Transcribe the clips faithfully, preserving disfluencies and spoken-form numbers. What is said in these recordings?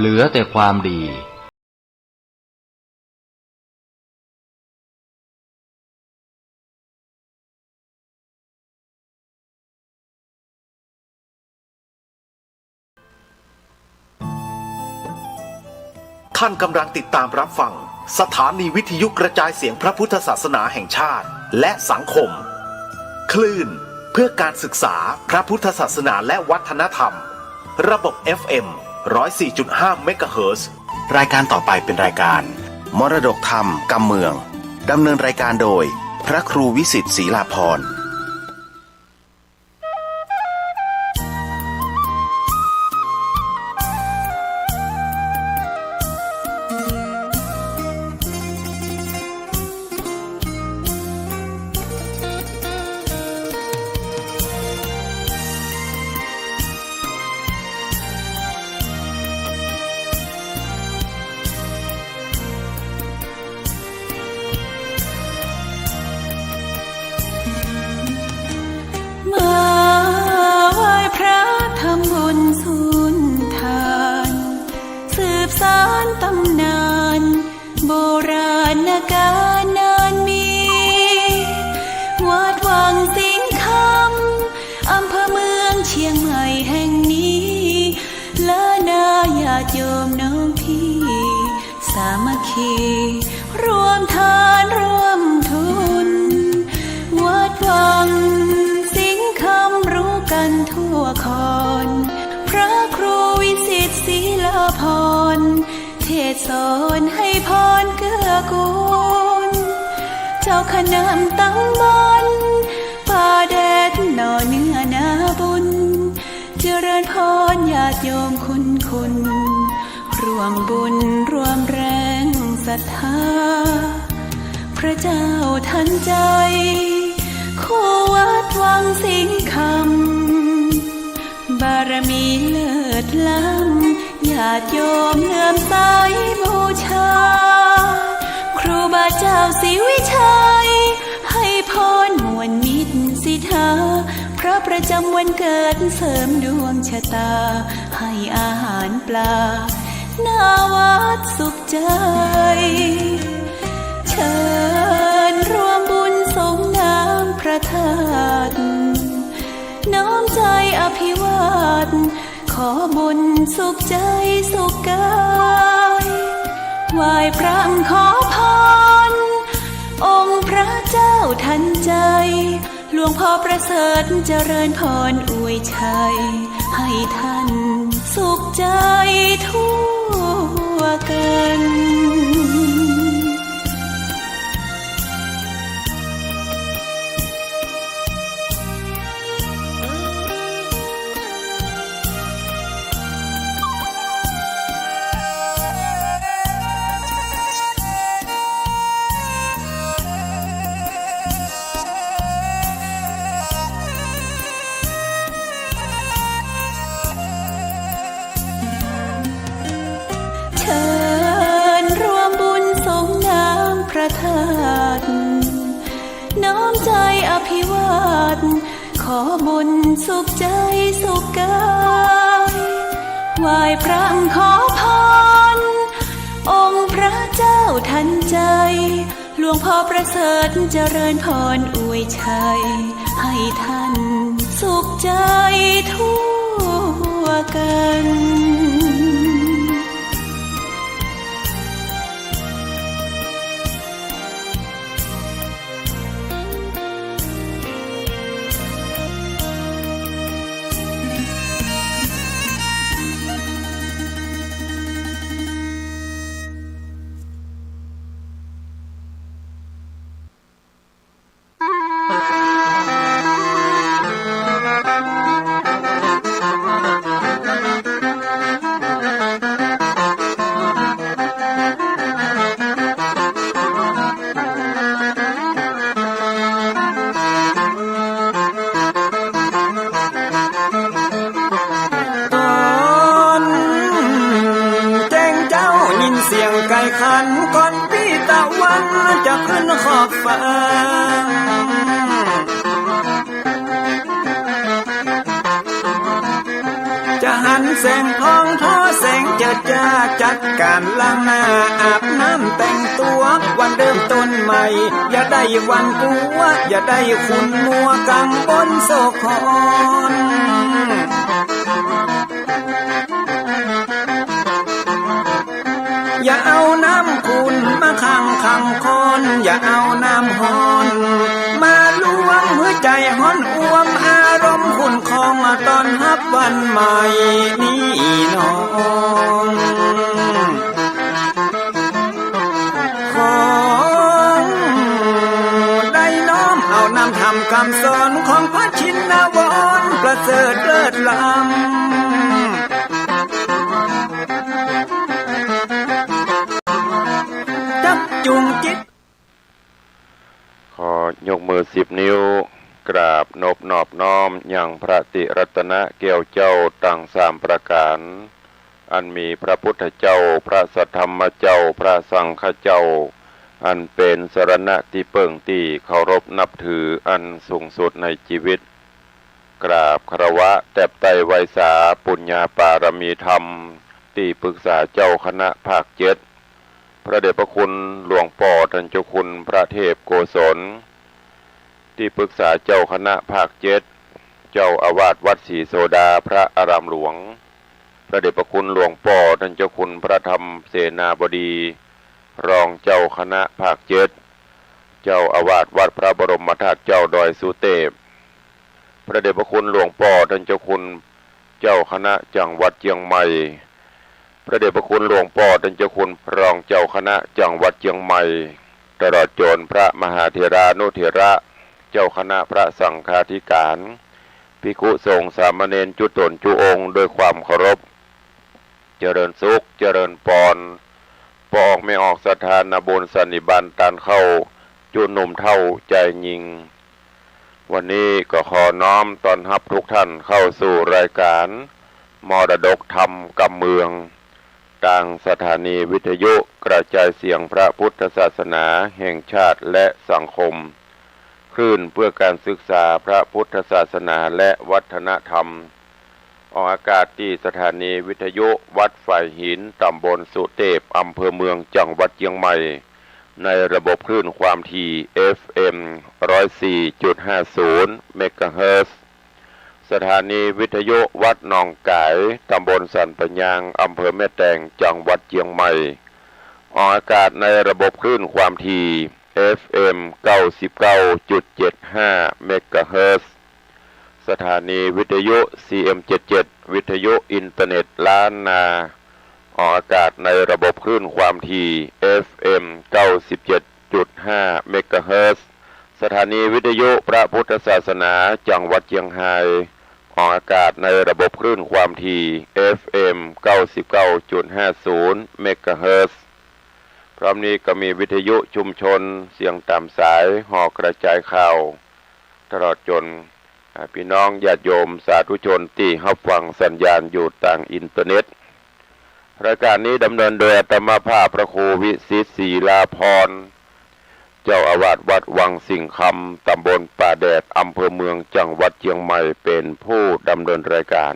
เหลือแต่ความดี ท่านกำลังติดตามรับฟังสถานีวิทยุกระจายเสียงพระพุทธศาสนาแห่งชาติและสังคม คลื่นเพื่อการศึกษาพระพุทธศาสนาและวัฒนธรรม ระบบ เอฟ เอ็ม ร้อยสี่จุดห้า เมกะเฮิรตซ์ รายการต่อไปเป็นรายการมรดกธรรมกำเมือง ดำเนินรายการโดยพระครูวิสิทธิ์ ศรีลาภรณ์ มาไหว้พระทำบุญสุนทาน สืบสานตำนาน โบราณกาลนานมี วัดวังสิงห์คำ อำเภอเมืองเชียงใหม่แห่งนี้ และนาญาติโยมน้องพี่ สามัคคี ร่วมทานร่วมทุน วัดวังสิงห์คำรู้กันทั่วคอน พระครูวิสิทธิ์ ศรีลาภรณ์ เทศน์สอนให้พรเกื้อกูล เจ้าคณะตำบลป่าแดดหน่อเนื้อนาบุญ เจริญพรญาติโยมคุณคุณ ร่วมบุญร่วมแรงศรัทธา พระเจ้าทันใจ คู่วัดวังสิงห์คำ บารมีเลิศล้ำ ญาติโยมเลื่อมใสบูชา ครูบาเจ้าศรีวิชัย ให้พรม่วนมิตรสิทธา พระประจำวันเกิดเสริมดวงชะตา ให้อาหารปลา หน้าวัดสุขใจ เชิญร่วมบุญสรงน้ำพระธาตุ น้อมใจอภิวาท ขอบุญสุขใจสุขกาย ไหว้พระขอพร องค์พระเจ้าทันใจ หลวงพ่อประเสริฐเจริญพรอวยชัย ให้ท่านสุขใจทั่วกัน เชิญร่วมบุญสรงน้ำพระธาตุ น้อมใจอภิวาท ขอบุญสุขใจสุขกาย ไหว้พระขอพร องค์พระเจ้าทันใจ หลวงพ่อประเสริฐเจริญพรอวยชัย ให้ท่านสุขใจทั่วกันตอนแจ้งเจ๊ายินเสียงไก่ขัน ก่อนปี้ตะวันจะขึ้นขอบฟ้า จะหัน แสงทองทอแสงเจิดจ้า จัดก๋านล้างหน้า อาบน้ำแต่งตั๋ว วันเริ่มต้นใหม่ อย่าได้หวั่นกลัว อย่าได้ขุ่นมัว กังวลโศกขอน อย่าเอาน้ำขุ่นมาขังขังคอน อย่าเอาน้ำฮ้อนมาลวง หื้อใจ๋ฮ้อนอ่วม อารมณ์ขุ่นคอง มาต้อนฮับวันใหม่นี้น้อง ขอได้น้อมเอานำธรรมกำสอน ของพระชินวร ประเสริฐเลิศล้ำ จักจูงจิต ขอยกมือสิบนิ้ว กราบนบนอบน้อมยังพระติรัตนะแก้วเจ้าตังสามประก๋าน อันมีพระพุทธเจ้า พระสัทธรรมเจ้า พระสังฆเจ้า อันเป๋นสรณะตี้เปิ้งตี้เคารพนับถืออันสูงสุดในจีวิต กราบคารวะแตบไต้ไหว้สาปุญญาปารมีธรรม ตี้ปรึกษาเจ้าคณะภาคเจ็ด พระเดชพระคุณหลวงป้อต้านเจ้าคุณพระเทพโกศล ตี้ปรึกษาเจ้าคณะภาคเจ็ด เจ้าอาวาสวัดศรีโสดาพระอารามหลวง พระเดชพระคุณหลวงป้อต้านเจ้าคุณพระธรรมเสนาบดี รองเจ้าคณะภาคเจ็ด เจ้าอาวาสวัดพระบรมธาตุเจ้าดอยสุเตพ พระเดชพระคุณหลวงป้อต้านเจ้าคุณเจ้าคณะจังหวัดเจียงใหม่ พระเดชพระคุณหลวงป้อต้านเจ้าคุณรองเจ้าคณะจังหวัดเจียงใหม่ ตลอดจ๋นพระมหาเถรานุเถระ เจ้าคณะพระสังฆาธิการ ภิกขุสงฆ์สามเณรจุ๊ต๋นจุ๊องค์ด้วยความเคารพ เจริญสุข เจริญปอน ป้อออกแม่ออกศรัทธานาบุญสันนิบาตต้านเข้า จุ๊หนุ่มเฒ่าจายญิง วันนี้ก็ขอน้อมต้อนฮับทุกท่านเข้าสู่รายการมรดกธรรมกำเมือง ตางสถานีวิทยุกระจายเสียงพระพุทธศาสนาแห่งชาติและสังคม คลื่นเพื่อการศึกษาพระพุทธศาสนาและวัฒนธรรม ออกอากาศตี้สถานีวิทยุวัดฝายหิน ตำบลสุเตพ อำเภอเมือง จังหวัดเจียงใหม่ ในระบบคลื่นความถี่ เอฟเอ็ม ร้อยสี่จุดห้าศูนย์ เมกะเฮิรตซ์ สถานีวิทยุวัดหนองก๋าย ตำบลสันป่ายาง อำเภอแม่แตง จังหวัดเจียงใหม่ ออกอากาศในระบบคลื่นความถี่ เอฟเอ็ม เก้าสิบเก้าจุดเจ็ดห้า เมกะเฮิรตซ์ สถานีวิทยุ ซีเอ็มเจ็ดเจ็ด วิทยุอินเทอร์เน็ตล้านนา ออกอากาศในระบบคลื่นความถี่ เอฟเอ็ม เก้าสิบเจ็ดจุดห้า เมกะเฮิรตซ์ สถานีวิทยุพระพุทธศาสนาจังหวัดเจียงฮาย ออกอากาศในระบบคลื่นความถี่ เอฟเอ็ม เก้าสิบเก้าจุดห้าศูนย์ เมกะเฮิรตซ์ พร้อมนี้ก็มีวิทยุชุมชนเสียงต๋ามสาย หอกระจายข่าว ตลอดจ๋น อ่า ปี้น้องญาติโยมสาธุชนตี้ฮับฟังสัญญาณอยู่ตางอินเทอร์เน็ต รายการนี้ดำเนินโดยอาตมาภาพพระครูวิสิทธิ์ ศิลาภรณ์ เจ้าอาวาสวัดวังสิงห์คำ ตำบลป่าแดด อำเภอเมือง จังหวัดเจียงใหม่ เป๋นผู้ดำเนินรายการ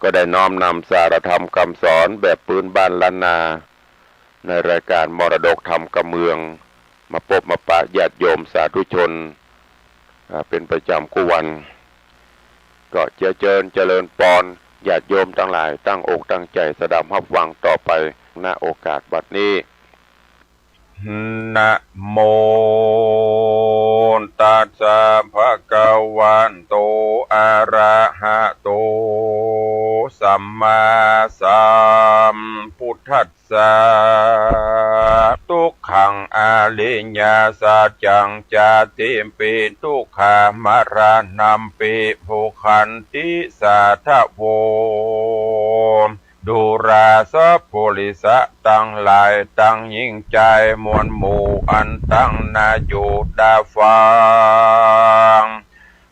ก็ได้น้อมนำสารธรรมกำสอนแบบปื๊นบ้านล้านนา ในรายการมรดกธรรมกำเมือง มาปบมาปะญาติโยมสาธุชน อ่า เป๋นประจ๋ำกู้วัน ก็เจียเจิญเจริญปอน ญาติโยมตังหลายตั้งอกตั้งใจ๋สดับฮับฟังต่อไป ณ โอกาสบัดนี้ นะโมตัสสะ ภะคะวะโต อะระหะโต สัมมาสัมพุทธัสสะ ทุกขัง อริยสัจจัง ชาติปิ ทุกขา มรณัมปิ ทุกขันติ สาธะโว ดูราสะปุริสะตังหลาย ตังญิงจายมวลหมู่ อันตังหน้าอยู่ต๋าฟัง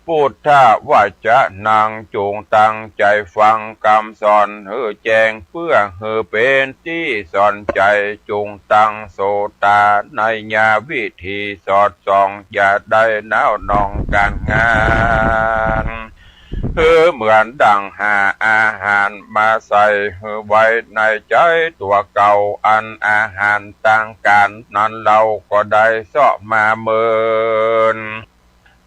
พุทธวจนัง จุ่งตั้งใจ๋ฟังกำสอนหื้อแจ้ง เปื้อหื้อเป๋นตี้สอนใจ๋ จุ่งตั้งโสตาไนยวิธีสอดส่อง อย่าได้หนาวหน่องก๋านงาน หื้อเหมือนดั่งหาอาหารมาใส่หื้อไว้ในใจ๋ตั๋วเก่า อันอาหารตางก๋านนั้นเฮาก็ได้เซาะมาเมิน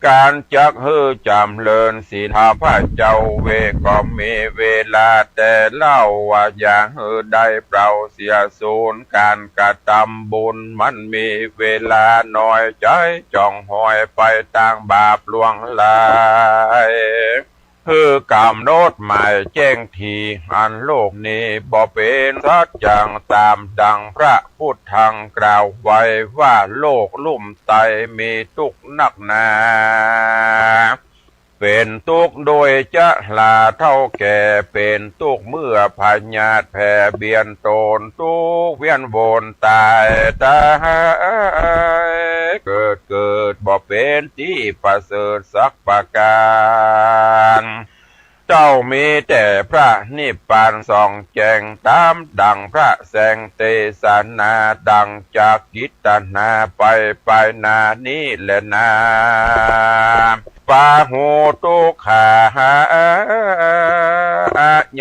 ก๋านจักหื้อจ๋ำเริญศีล ข้าพเจ้าเวก็มีเวลาแต่เล่าว่า อย่าหื้อได้เปล่าเสียสูญ ก๋านกระตำบุญมันมีเวลาน้อย ใจ๋จ่องหอยไปตางบาปลวงหลาย หื้อกำหนดหมายแจ้งที อันโลกนี้บ่เป๋นสัจจัง ต๋ามดั่งพระพุทธังกล่าวไว้ว่า โลกลุ่มไตมีตุ๊กข์นักหนา เป๋นตุ๊กข์โดยจราเฒ่าแก่ เป๋นตุ๊กข์เมื่อพยาธิแผ่เบียนตน ตุ๊กข์เวียนวนต๋ายต๋าย เกิดเกิดบ่เป๋นตี้ประเสริฐสักประก๋าน เต้ามีแต่พระนิพพานส่องแจ้ง ต๋ามดั่งพระแสงเตสนา ดั่งจักกิตนาไป ไปนานี้แลนา ปาหุตุ๊กขา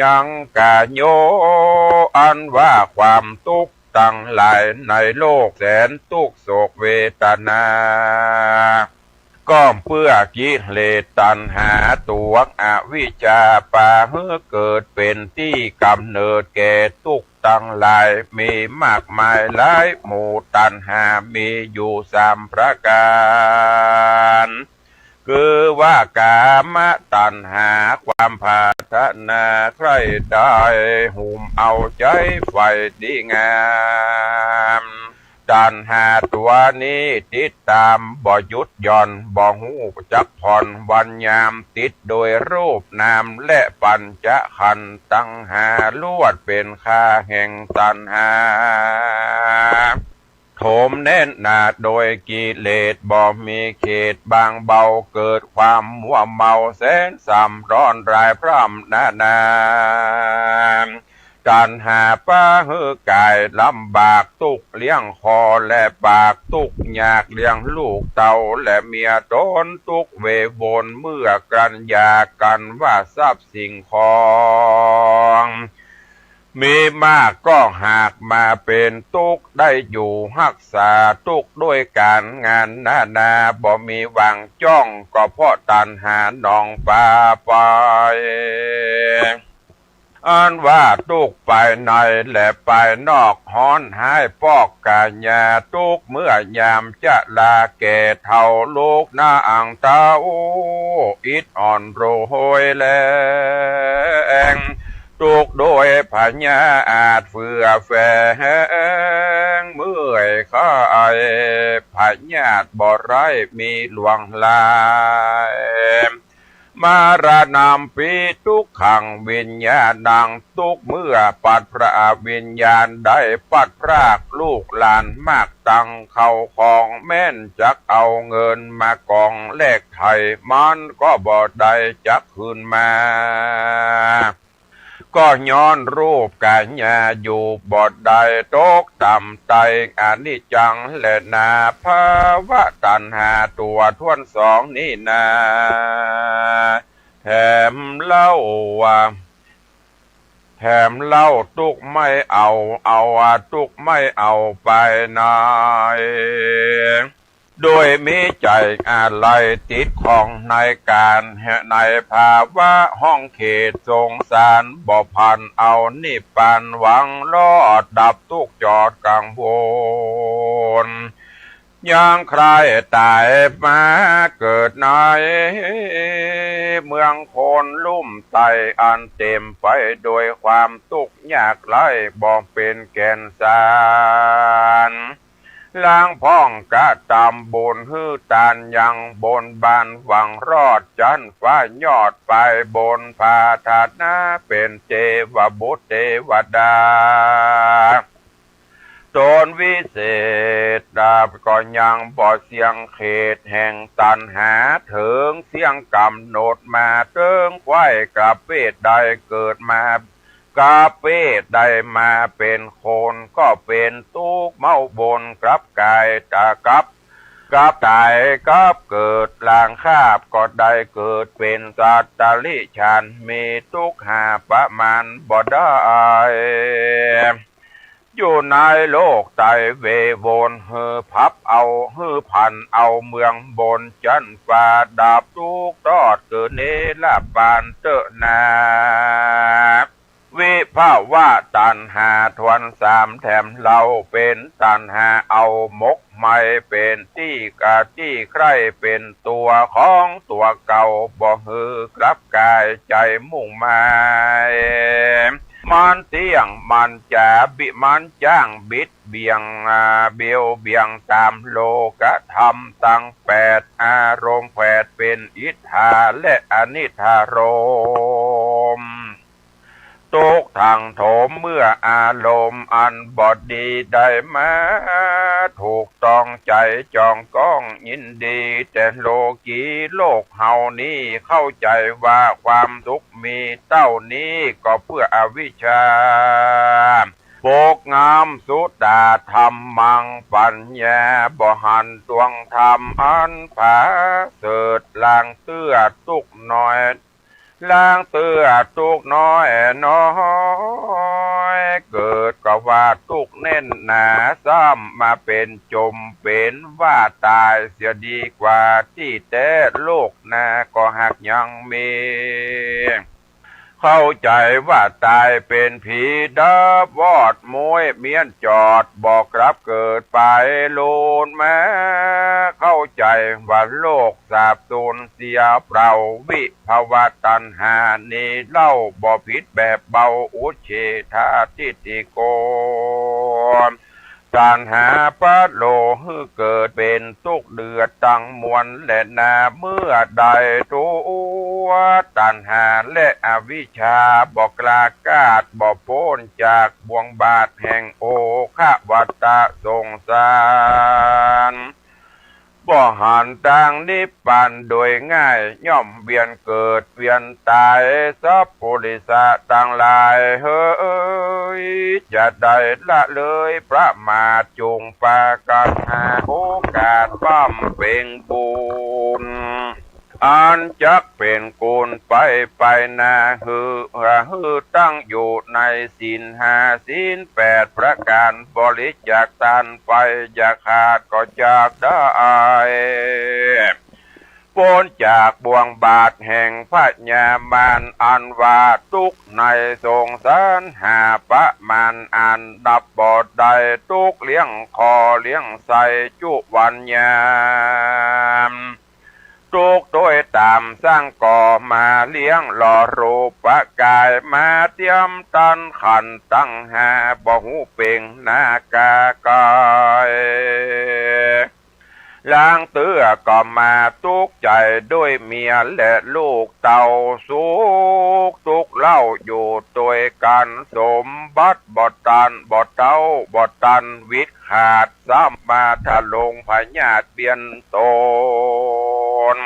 ยังกะโย อันว่าความตุ๊กข์ตังหลายในโลกแสนตุ๊กข์โศกเวทนา ก็เปื้อกิเลสตัณหาตั๋วอวิชชา ปาหื้อเกิดเป๋นตี้ก๋ำเนิดแก่ตุ๊กข์ตังหลาย มีมากมายหลายหมู่ ตัณหามีอยู่สามประก๋าน คือว่ากามตัณหา ความปรารถนาใคร่ได้ หุ้มเอาใจ๋ใฝ่ดีงาม ตัณหาตั๋วนี้ติดต๋ามบ่หยุดหย่อน บ่ฮู้จักผ่อนวันยาม ติดโดยรูปนามและปัญจขันธ์ตังห้า ลวดเป๋นข้าแห่งตัณหา โถมแน่นหนาโดยกิเลสบ่มีเขตบางเบา เกิดความมัวเมาแสนซ้ำร้อนรายพร่ำนานา ตัณหาปาหื้อกายลำบาก ตุ๊กข์เลี้ยงคอและปาก ตุ๊กข์ยากเลี้ยงลูกเต้าและเมียต๋น ตุ๊กข์เววนเมื่อกลั้นอยากกั๋นว่าทรัพย์สิ่งของ มีมากก็หากมาเป๋นตุ๊กข์ ได้อยู่ฮักษาตุ๊กข์ด้วยก๋านงานนานา บ่มีหวังจ้อง ก็เพราะตัณหาหนองปาไป อันว่าตุ๊กข์ภายในและภายนอก ฮ้อนฮ้ายปอกกายา ตุ๊กข์เมื่อยามชราแก่เฒ่า ลูกนางเต้าอิดอ่อนโรยแรง ตุ๊กข์โดยพยาธิเฟื่อแฝง เมื่อยไข้พยาธิบ่ร้ายมีหลวงหลาย มรณัมปิ ทุกขัง วิญญาณัง ตุ๊กข์เมื่อปัดพรากวิญญาณ ได้ปัดพรากลูกหลานมากตัง เข้าของแม้นจักเอาเงินมากองแลกไถ่ มันก็บ่ได้จักคืนมา ก็ย้อนรูปกายาอยู่บ่ได้ ตกต่ำใต้อนิจจังแลนา ภาวะตัณหาตั๋วถ้วนสองนี้นา แถมเล่าว่า แถมเล่าตุ๊กข์ไม่เอา เอาตุ๊กข์ไม่เอาไปไหน โดยมีใจ๋อาลัยติดข้องในก๋าน ในภาวะห้องเขตสงสาร บ่ผันเอานิพพานหวังรอดดับตุ๊กข์จอดกังวล ยังใคร่ต๋ายมาเกิดในเมืองคนลุ่มไต้ อันเต๋มไปโดยความตุ๊กข์ยากไร้ บ่เป๋นแก่นสาร ลางพ่องกระตำบุญหื้อตานยังบนบานหวังรอดจั้นฟ้ายอดไปบนปรารถนาเป๋นเตวบุตรเตวดา ต๋นวิเศษดาบก็ยังบ่เสี้ยงเขตแห่งตัณหา เถิงเสี้ยงก๋ำหนดมาเถิงใคว่กระเปดได้เกิดมา กระเปดได้มาเป๋นคน ก็เป๋นตุ๊กข์เม้าบนกลับก๋ายต๋ากับ กับต๋ายกับเกิด หลังคาบก็ได้เกิดเป๋นสัตว์เดรัจฉาน มีตุ๊กข์หาประมาณบ่ได้ อยู่ในโลกไตเวยวรรณ หื้อผับเอา หื้อผันเอาเมืองบนจั๊นฟ้า ดับตุ๊กข์ตอดเกิดนิรปานเต๊อะนา วิภวตัณหาถ้วนสามแถมเล่า เป๋นตัณหาเอาหมกไหม้ เป๋นตี้กาตี้ใคร่ เป๋นตั๋วของตั๋วเก่า บ่หื้อกลับก๋ายใจ๋มุ่งหมาย มันเตี้ยงมันจ๋าบิ มันจ้างบิดเบี่ยง อ่า เบียวเบี่ยงต๋ามโลกธรรมตังแปด อารมณ์แผดเป๋นอิทธาและอนิทธารมณ์ ตุ๊กข์ทังโถมเมื่ออารมณ์อันบ่ดีได้มาถูกต้อง ใจ๋จ่องก้องยินดี แต่โลกีโลกเฮานี้ เข้าใจ๋ว่าความสุขมีเต้านี้ ก็เปื้ออวิชชา ปกงำสุตาธรรมัง ปั๋ญญาบ่หันตวงธรรมอันผาเสริฐ ลางเตื้อตุ๊กข์น้อย ลางเตื้อตุ๊กข์น้อยน้อย เกิดก็ว่าตุ๊กข์แน่นหนา ซ้ำมาเป๋นจมเป๋นว่าต๋ายเสียดีกว่า ตี้แต๊โลกหน้าก็หากยังมี เข้าใจ๋ว่าต๋ายเป๋นผีดับวอดม้วยเมี้ยนจอด บ่กลับเกิดไปลูนมา เข้าใจ๋ว่าโลกสาบสูญเสียเปล่า วิภวตัณหานี้เล่า บ่ผิดแบบเบา อุจเฉทาทิฏฐิโก ตัณหาปะโลหื้อเกิดเป๋นตุ๊กข์เดือดตังมวลแลนา เมื่อได้ตั๋วตัณหาและอวิชชา บ่กล้าก้าด บ่ป๊นจากบ่วงบาตแห่งโอฆะวัฏฏะสงสาร บ่หันตางนิพพานโดยง่าย ย่อมเวียนเกิดเวียนต๋าย สัพปุริสะตังหลายเหย จะได้ละเลยประมาท จุ่งปากั๋นหาโอกาสบำเพ็งบุญ อันจักเป๋นกุญไปไปนา หื้อ หื้อตั้งอยู่ในศีลห้าศีลแปดประก๋าน บริจาคตานไปอย่าขาดก็จักได้ ป๊นจากบ่วงบาตแห่งพญามาร อันว่าตุ๊กข์ในสงสารหาประมาณอันนับบ่ได้ ตุ๊กข์เลี้ยงข้อเลี้ยงไส้จุวันยาม ตุ๊กข์โตยต๋ามสร้างก่อมาเลี้ยงหล่อรูปก๋าย มาเตียมตันขันธ์ตังห้า บ่ฮู้เป่งหน้ากากาย ลางเตื้อก็มาตุ๊กข์ใจ๋โดยเมียและลูกเต้า สุขตุ๊กข์เล่าอยู่ตวยกั๋น สมบัติบ่ตัน บ่เต้า บ่ตันวิดขาด ซ้ำมาทะลงพยาธิเบียนต๋น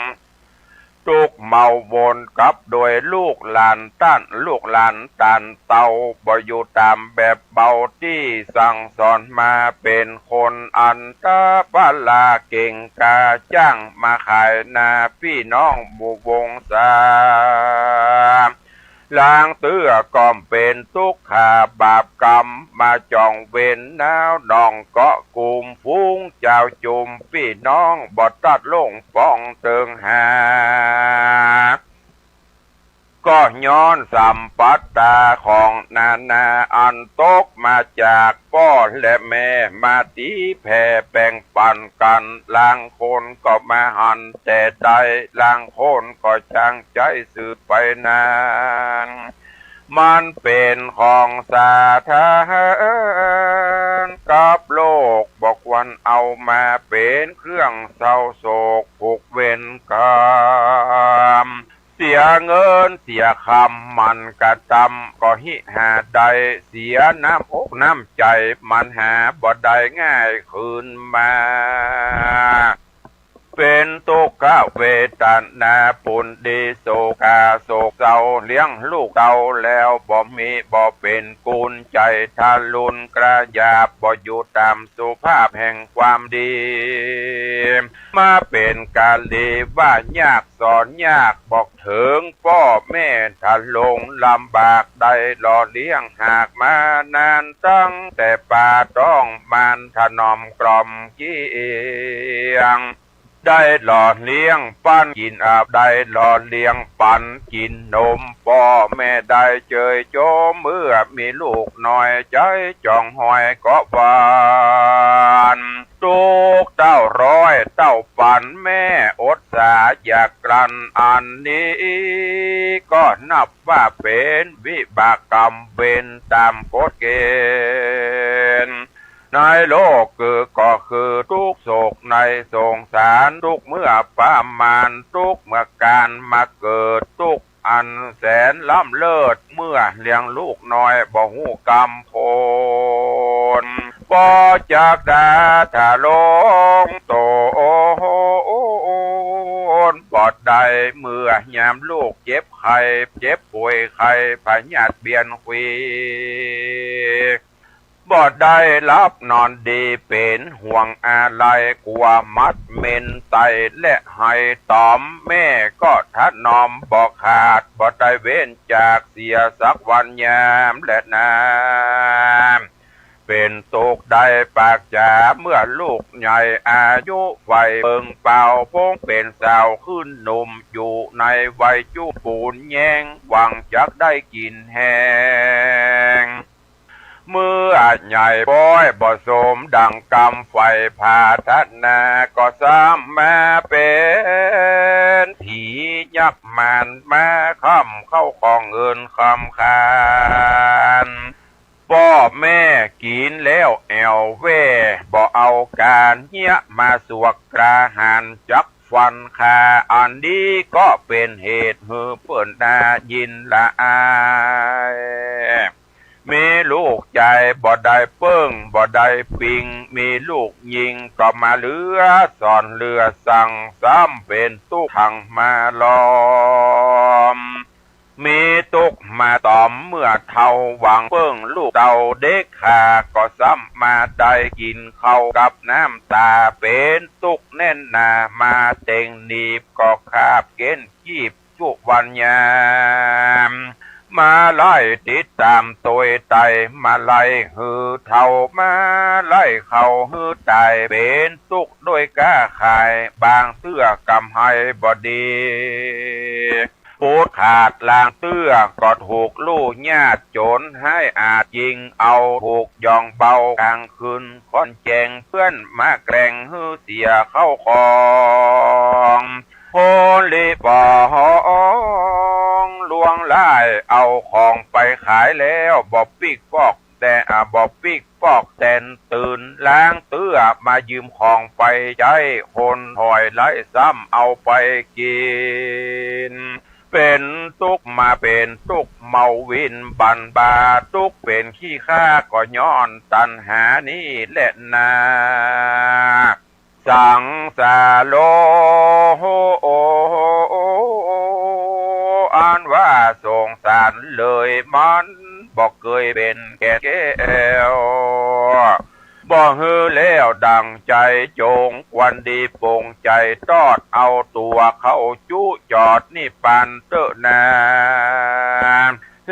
ตุ๊กข์เมาวนกับโดยลูกหลานต้าน ลูกหลานต้านเต้า บ่อยู่ต๋ามแบบเบาตี้สั่งสอนมา เป๋นคนอันตะปะละเก่งกล้า จ้างมาขายหน้าปี้น้องหมู่วงศา ลางเตื้อก็เป๋นตุ๊กข์ขาบาปกรรม มาจ่องเวรหนาวหนองเกาะกุม ฝูงจาวจุมปี้น้องบ่ตัดลงปองเติงหา ก็ย้อนสัมปัตตาของนานาอันตกมาจากป้อและแม่ มาตี๋แผ่แบ่งปั๋นกั๋น ลางคนก็มาหันแต่ใด ลางคนก็จางใจ๊สืบไปนาน มันเป๋นของสาธารณะกับโลก บ่ควรเอามาเป๋นเครื่องเศร้าโศกผูกเวรกรรม เสียเงินเสียคำมันกระตำ ก็หิหาได้ เสียน้ำอกน้ำใจ๋มันหาบ่ได้ง่ายคืนมา เป๋นตุ๊กขเวทนา ปูนดีโศกาโศกเศร้า เลี้ยงลูกเต้าแล้วบ่มี บ่เป๋นกุญ ใจ๋ทะลุนกระหยาบ บ่อยู่ต๋ามสุภาพแห่งความดี มาเป๋นกาลีว่ายากสอนยาก บอกเถิงป้อแม่ทะลงลำบาก ได้หล่อเลี้ยงหากมานาน ตั้งแต่ปาต๊องมานถนอมกล่อมเกลี้ยง ได้หล่อเลี้ยงปันกิ๋นอาบ ได้หล่อเลี้ยงปันกิ๋นนม ป้อแม่ได้เจยโจม เมื่อมีลูกน้อยใจ๋จ่องหอยก็หวั่น ตุ๊กข์เต้าร้อยเต้าปัน แม่อดสาอย่ากลั้น อันนี้ก็นับว่าเป๋นวิบากกรรมเวรต๋ามกฎเกณฑ์ ในโลกคือก็คือทุกข์โศกในสงสาร ทุกข์เมื่อประมาณ ทุกข์เมื่อการมาเกิด ทุกข์อันแสนล้ำเลิศ เมื่อเลี้ยงลูกน้อยบ่ฮู้กำโพน บ่จักดาถะลงตน บ่ได้เมื่อยามลูกเจ็บไข้ เจ็บป่วยไข้พยาธิเบียนควี บ่ได้หลับนอนดี เป๋นห่วงอาลัย กั๋วหมัดเม็นไตและไห้ต๋อม แม่ก็ถนอมบ่ขาด บ่ได้เว้นจากเสียสักวันยามแลนา เป๋นตุ๊กข์ได้ปากจ๋า เมื่อลูกใหญ่อายุวัยเปิงเป๋า พงเป๋นสาวขึ้นหนุ่ม อยู่ในวัยจุปูนแย้ง หวังจักได้กิ๋นแฮง เมื่อใหญ่ป๊อยบ่สมดั่งกำใฝ่ผาถนา ก็ซ้ำมาเป๋นผียักษ์มาร มาค้ำเข้าของเงินคำคาน ป้อแม่กิ๋นแล้วแอ่วแว่ บ่เอาก๋านเยียะมาสวกกล้าหาญจักฟันฆ่า อันนี้ก็เป๋นเหตุหื้อเปิ้นนายินละอาย มีลูกจายบ่ได้เปิ้งบ่ได้ปิง มีลูกญิงก็มาเหลือสอนเหลือสั่ง ซ้ำเป๋นตุ๊กข์ขังมาล้อม มีตุ๊กข์มาต๋อมเมื่อเฒ่า หวังเปิ้งลูกเต้าเด็กขา ก็ซ้ำมาได้กิ๋นข้าวกับน้ำต๋า เป๋นตุ๊กข์แน่นหนามาเต็งหนีบ ก็คาบเก๊นกีบจุวันยาม มาไล่ติดต๋ามตวยไต มาไล่หื้อเฒ่า มาไล่เข้าหื้อต๋าย เป๋นตุ๊กข์ด้วยก๊าขาย บางเตื้อกำไรบ่ดี ปูดขาดลางเตื้อ ก็ถูกลู่ยาดโจ๋รฮ้ายอาจยิงเอา ถูกย่องเบากลางคืนค่อนแจ้ง เปื้อนมาแกล้งหื้อเสียเข้าของ คนลิปองลวงลาย เอาของไปขายแล้วบ่ปิ๊กปอก แต่ อ่า บ่ปิ๊กปอกแตนตื่น ลางเตื้อมายืมของไปใจ๊ คนถอยไล่ซ้ำเอาไปกิ๋น เป๋นตุ๊กข์มาเป๋นตุ๊กข์เมาวินบันบา ตุ๊กข์เป๋นขี้ข้าก็ย้อนตัณหานี้แลนา สังสารโลก อันว่าสงสารเลยมันบ่เกยเป๋นแก่นแก้ว บ่หื้อแล้วดั่งใจ๋จง ควรดีปลงใจ๋ตอดเอาตั๋วเข้าจุจอดนิพพานเต๊อะนา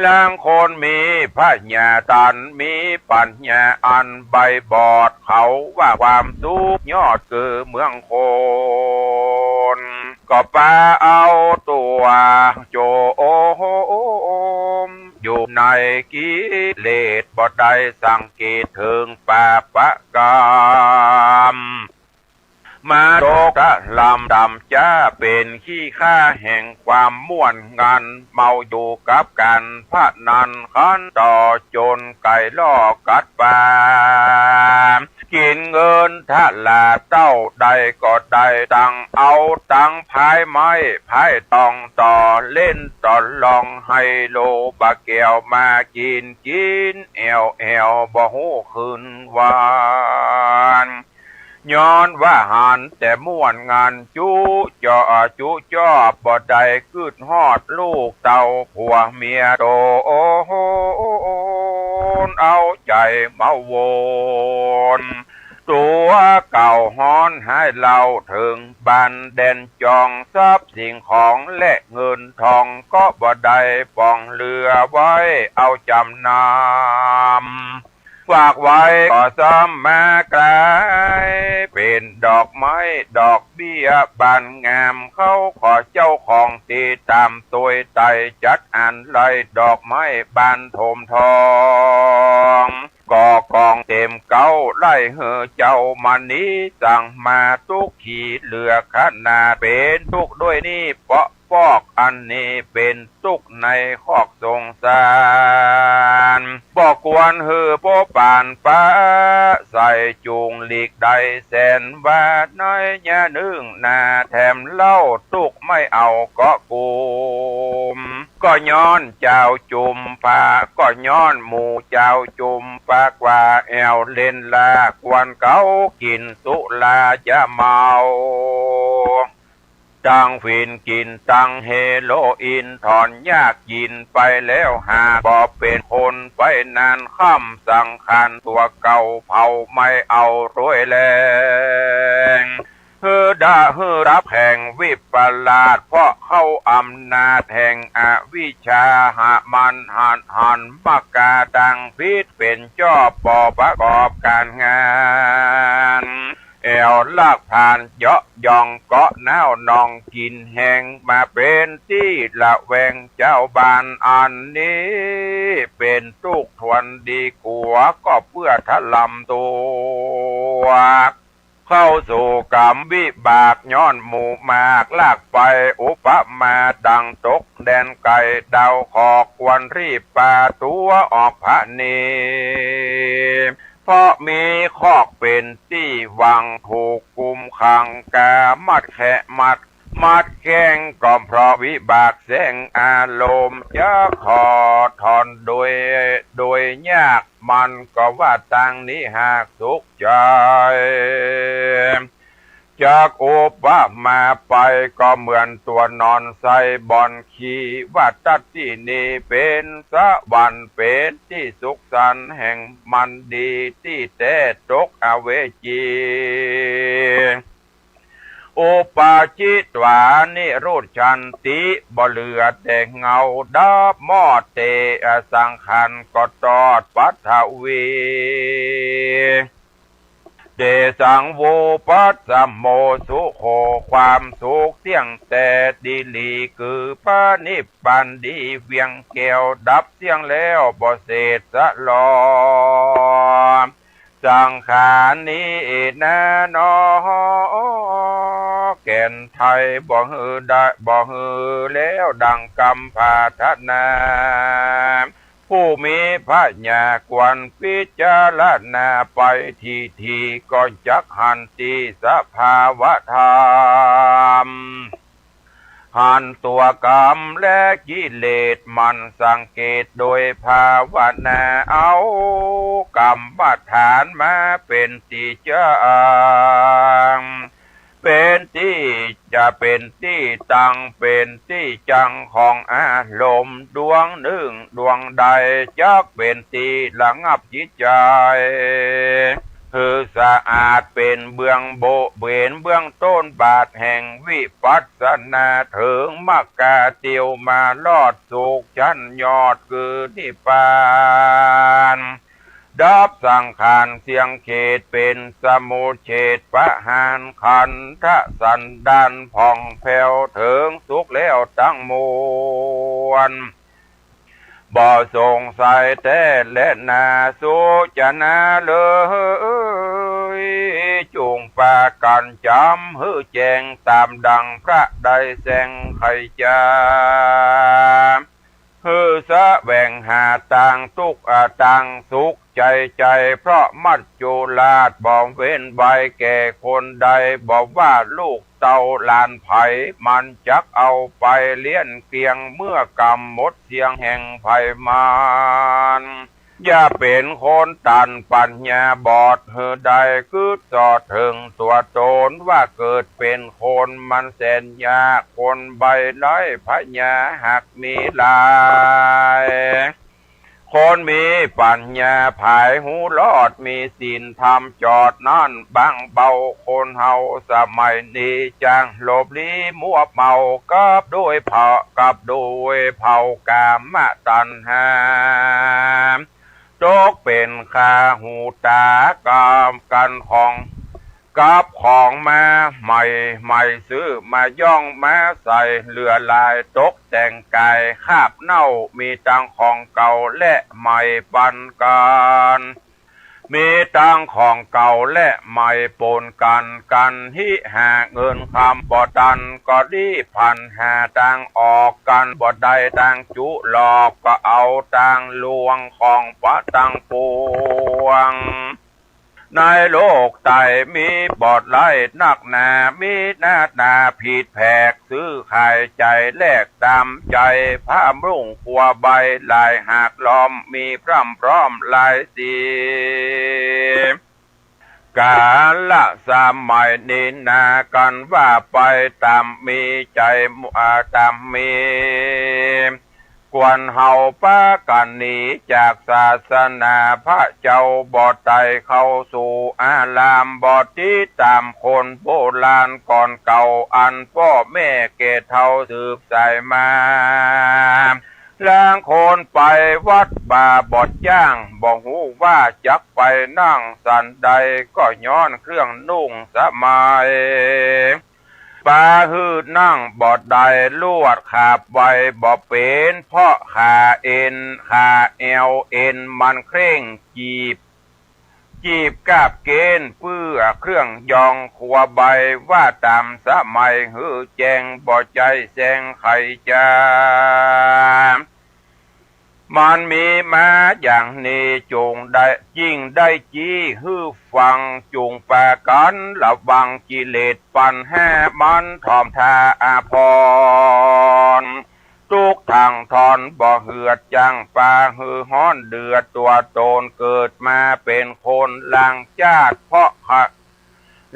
ลางคนมีผญาต๋า มีปั๋ญญาอันใบบอด เขาว่าความสุขยอดคือเมืองคน ก็ปาเอาตั๋วโจม อยู่ในกิเลส บ่ได้สังเกตเถิงปาปะกรรม มาตกตะลำต่ำจ๊า เป๋นขี้ข้าแห่งความม่วนงัน เมาอยู่กับก๋านพนัน คันต่อจนไก่ล่อกัดปลา กิ๋นเงินทะลาเต้าใดก็ได้ ตังเอาตังพายไม้พายตอง ต่อเล่นต่อลองไฮโล บาแก้วมากิ๋น กิ๋นแอ่วแอ่วบ่ฮู้คืนวัน ย้อนว่าหันแต่ม่วนงานจุจอจุจ้อ บ่ได้กึ๊ดฮอดลูกเต้าผัวเมียต๋น เอาใจ๋มาวน ตั๋วเก่าฮ้อนหายเล่าเถิงบ้านแดนจอง ทรัพย์สิ่งของและเงินทองก็บ่ได้ป๋องเหลือไว้เอาจ๋ำนำ ฝากไว้ก็ซ้ำมากลาย เป๋นดอกไม้ดอกเบี้ยบานงาม เขาขอเจ้าของตี้ต๋ามตวยไต่ จัดอันไล่ดอกไม้บานโถมทอง ก่อกองเต๋มเก๊าไล่หื้อเจ้ามณี สั่งมาตุ๊กขีเหลือขนาด เป๋นตุ๊กด้วยนี่เปาะ ปอกอันนี้เป๋นตุ๊กในคอกสงสาร บ่ควรหื้อโป๊ปานปะใส จุ่งหลีกไดแสนว่าน้อยยะนึ่งนา แถมเล่าตุ๊กไม่เอาเกาะกุม ก็ย้อนจาวจุมพา ก็ย้อนหมู่จาวจุมพากว่าแอ่วเล่นลา กวนเขากิ๋นสุราจะเมา ตังฝิ่นกิ๋นตังเฮโรอีน ถอนยากกิ๋นไปแล้วหาก บ่เป๋นคนไปนานค่ำ สังขารตั๋วเก่าเผาไม่เอาตวยแลง หื้อดะหื้อดับแห่งวิปลาส เพราะเข้าอำนาจแห่งอวิชชา หามันหันหันมากาตังผิด เป๋นจ้อปอประกอบก๋านงาน แอ่วลากผานเยาะยองเกาะน้าวนองกิ๋นแฮง มาเป๋นตี้ระแวงจาวบ้าน อันนี้เป๋นตุ๊กทวนดีกั๋ว ก็เปื้อทะลำตั๋ว เข้าสู่ก๋รรมวิบาก ย้อนหมู่มากลากไป อุปมาดังตกแดนไก๋ ดาวขอกควรรีบปาตั๋วออกผะเน เพราะมีคอกเป๋นตี้หวัง ถูกกุมขังกามัดแคะมัด มัดแข้งก็เพราะวิบากแสงอารมณ์ จะขอถอนโดย โดยยาก มันก็ว่าตังนี้หากสุขใจ๋ จากอุปมาไปก็เหมือนตั๋วนอนใส่บ่อนขี้ ว่าตั๊ดตี้นี้เป๋นสวรรค์ เป๋นตี้สุขสันต์แห่งมันดี ตี้แต๊ตกอเวจี อุปาจิตวานิรุชชันติ บ่เหลือแต่เงาดับมอดเต อสังขารก็ตอดปัทวี เตสัง วุปัสสโม สุโข ความสุขเตี้ยงแต๊ดีหลี คือพระนิพพานดีเวียงแก้ว ดับเสี้ยงแล้วบ่เศษสะหลอ สังขารนี้นาหนอ แก่นไท้บ่หื้อได้ บ่หื้อแล้วดังกำปรารถนา ผู้มีปัญญาควรพิจารณาไปทีที ก็จักหันตี้สภาวะธรรม หันตั๋วกรรมและกิเลส หมั่นสังเกตโดยภาวนา เอากรรมฐานมาเป๋นตี้จั้ง เป๋นตี้จะเป๋นตี้ตั้ง เป๋นตี้จั้งของอารมณ์ ดวงนึ่งดวงใด จักเป๋นตี้ระงับจิตใจ๋ หื้อสะอาดเป๋นเบื้องโบ เป๋นเบื้องต้นบาทแห่งวิปัสสนา เถิงมรรคาเตียวมารอดสุขชั้นยอดคือนิพพาน ดับสังขารเสี้ยงเขต เป๋นสมุจเฉทประหารขันธสันดานผ่องแผ้ว เถิงสุขแล้วตังมวล บ่สงสัยแต๊แลนา สุจนาเลย จุ่งปากั๋นจ๋ำหื้อแจ้ง ต๋ามดังพระได้แจ้งไขจ๋า หื้อแสวงหาตางตุ๊กข์ อา ตางสุขใจ๋ใจ๋ เพราะมัจจุราชบ่เว้นไว้แก่คนใด บ่ว่าลูกเต้าหลานใผ มันจักเอาไปเลี้ยงเกลี้ยง เมื่อกรรมหมดเสี้ยงแห่งไผมัน อย่าเป๋นคนตันปั๋ญญาบอด หื้อได้กึ๊ดซอดเถิงตั๋วต๋น ว่าเกิดเป๋นคนมันแสนยาก คนใบ้ไร้ปั๋ญญาหากมีหลาย คนมีปั๋ญญาผายฮู้รอด มีศีลธรรมจอดนั้นบางเบา คนเฮาสมัยนี้จั้งหลบลี้มัวเมา กับด้วยเผา กับด้วยเผากามตัณหา ตกเป๋นข้าหูตากับกั๋นของ กับของมาใหม่ใหม่ ซื้อมาย่องมาใส่ เหลือหลายตกแต่งก๋ายคาบเน่า มีตังของเก่าและใหม่ปันกั๋น มีตังของเก่าและใหม่ป๋นกั๋น กั๋นฮิหาเงินคำบ่ตัน ก็รีบพลันหาตางออก กั๋นบ่ได้ตางจุหลอก ก็เอาตางลวงของปะตังปวง ในโลกใต้มีบ่หลายนักหนา มีหน้าต๋าผิดแผก ซื้อขายจ่ายแลกต๋ามใจ๋ ผ้านุ่งครัวใบ้หลายหากล้อม มีพร่ำพร้อมหลายสี ก๋าละสมัยนี้นา กั๋นว่าไปต๋ามมีใจ๋ อ่า ต๋ามมี ควรเฮาปากั๋นหนีจากศาสนาพระเจ้า บ่ใต้เข้าสู่อาราม บ่ติดต๋ามคนโบราณก่อนเก่า อันป้อแม่แก่เฒ่าสืบสายมา ลางคนไปวัดบ่าบ่จ้าง บ่ฮู้ว่าจักไปนั่งสันใด ก็ย้อนเครื่องนุ่งสมัย ปาหื้อนั่งบ่ได้ ลวดขาบไวบ่เป๋น เพราะขาเอ็น ขาแอวเอ็นมันเคร่ง จีบ จีบกาบเก๋ณฑ์ เปื้อเครื่องยองครัวใบ้ ว่าต๋ามสมัยหื้อแจ้ง บ่ใจ้แซงใค่จา มันมีมาอย่างนี้ จุ่งได้ จิ่งได้จี้หื้อฟัง จุ่งปากั๋นระวัง กิเลสปัณหามันถ่อมท่าอาภรณ์ ตุ๊กข์ตังทอนบ่เหือด จั้งปาหื้อฮ้อนเดือดตั๋วต๋น เกิดมาเป๋นคนหลังจาติ เพราะขะ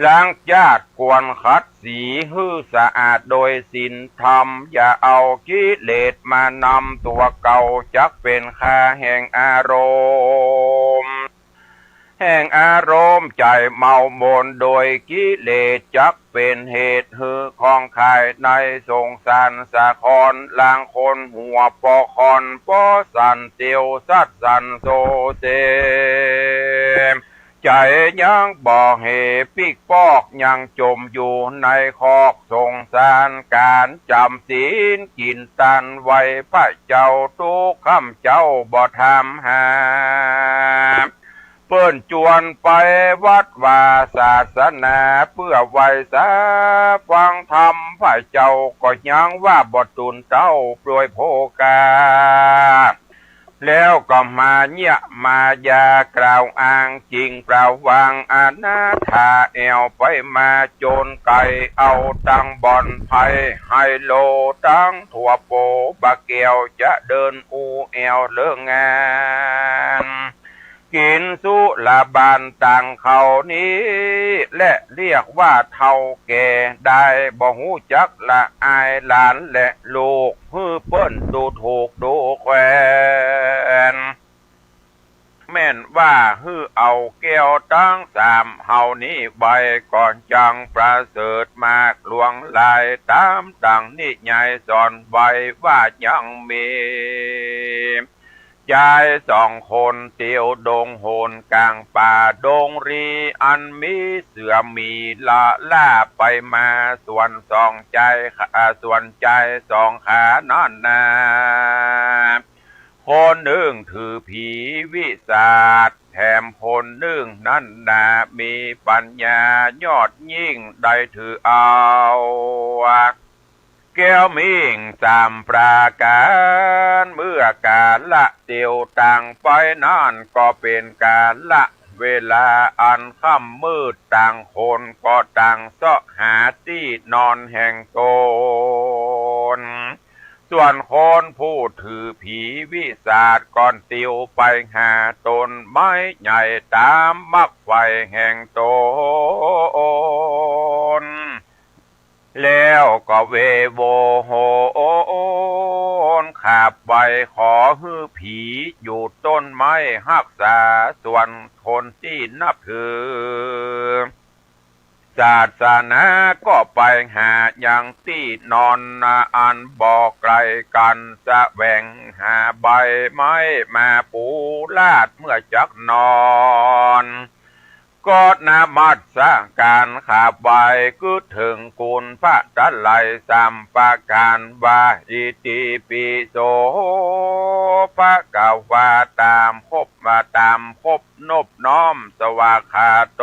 หลังจาติควรขัดสีหื้อสะอาดโดยศีลธรรม อย่าเอากิเลสมานำตั๋วเก่า จักเป๋นข้าแห่งอารมณ์ แห่งอารมณ์ใจ๋เมามนโดยกิเลส จักเป๋นเหตุหื้อของคายในสงสารสาคร ลางคนหัวปอคอนปอสั่นเตียวสัดสั่นโซเซ ใจ๋ยังบ่เหปิ๊กปอก ยังจ่มอยู่ในคอกสงสาร ก๋านจ๋ำศีลกิ๋นตันไหว้พระเจ้า ตุ๊กค่ำเจ๊าบ่ถามหา เปิ้นจวนไปวัดวาศาสนา เปื้อไหว้สาฟังธรรม พระเจ้าก็ยังว่าบ่ตูนเต้าโปรยโภคา แล้วก็มาเยียะมายากล่าวอ้างจิ่งเปล่าหวัง อนาถาแอ่วไปมาโจรไก๋ เอาตังบ่อนไพ่ไฮโลตังตั๋วโปบ่าแก้ว จะเดินอู้แอ่วเลิกงาน กิ๋นสุราบานตังเขานี้แหละ เรียกว่าเฒ่าแก่ได้ บ่ฮู้จักละอายหลานและลูก หื้อเปิ้นดูถูกดูแควน แม่นว่าหื้อเอาแก้วตังสามเหล่านี้ไว้ ก็จั่งประเสริฐมากหลวงหลาย ต๋ามดั่งนิยายสอนไว้ว่ายังมี จายสองคนเตียวดงหนก๋างป่าดงรี อันมีเสือหมีละล่าไปมา ส่วนสองจาย อ่า ส่วนจายสองขานั้นนา คนนึ่งถือผีวิสาท แถมคนนึ่งนั้นนามีปั๋ญญายอดยิ่ง ได้ถือเอา แก้วมิ่งสามประก๋าน เมื่อกาละเตียวตังไปนั้น ก็เป๋นกาละเวลาอันค่ำมืด ต่างคนก็ต่างเซาะหาตี้นอนแห่งต๋น ส่วนคนผู้ถือผีวิสาทก็ติวไปหาต้นไม้ใหญ่ต๋ามมักใฝ่แห่งต๋น แล้วก็เวโวโหนขาบไหว้ขอหื้อผีอยู่ต้นไม้ฮักษา ส่วนคนตี้นับถือศาสนาก็ไปหายังตี้นอนนาอันบ่ไกลกั๋น แสวงหาใบไม้มาปูลาดเมื่อจักนอน ก็นมัสก๋านขาบไหว้กึ๊ดเถิงคุณพระตะไลยสามประก๋านว่า อิติปิโสภะคะวา ต๋ามครบมาต๋ามครบนบน้อมสวากขาโต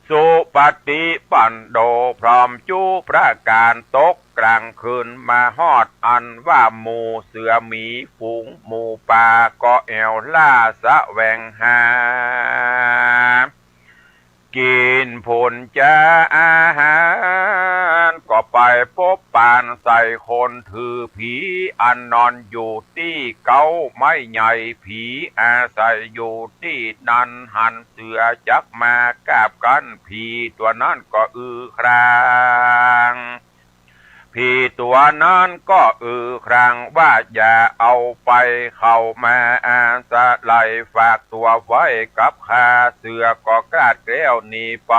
สุปฏิปันโน พร้อมจุประก๋าน ตกก๋างคืนมาฮอดอันว่าหมู่เสือหมีฝูงหมูป่าก็แอ่วล่าแสวงหากิ๋นผลจาอาหาร ก็ไปปบปานใส่คนถือผีอันนอนอยู่ตี้เก๊าไม้ใหญ่ ผีอาศัยอยู่ตี้นั้น หันเสือจักมากราบกั้น ผีตั๋วนั้นก็อือคราง ผีตั๋วนั้นก็อือครางว่า อย่าเอาไป เข้ามาอาศัย ฝากตั๋วไว้กับข้า เสือก็กราดแกล้วหนีไป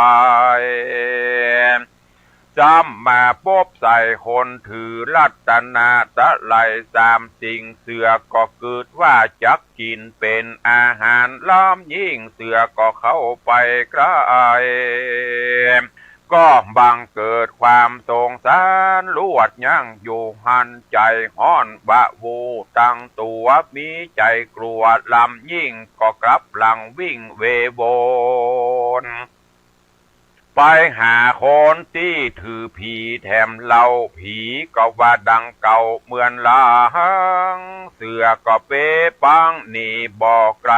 ซ้ำมาปบใส่คนถือรัตนตะไลยสามสิ่ง เสือก็กึ๊ดว่าจักกิ๋นเป๋นอาหาร ล้ำยิ่งเสือก็เข้าไปใก้ ก็บังเกิดความสงสารลวดยั้งอยู่หั้น ใจ๋ฮ้อนวาบตั้งตั๋ว มีใจ๋กลัวล้ำยิ่ง ก็กลับหลังวิ่งเวโว ไปหาคนตี้ถือผีแถมเล่า ผีก็ว่าดังเก่าเหมือนหลัง เสือก็เป๋ปังหนีบ่ไกล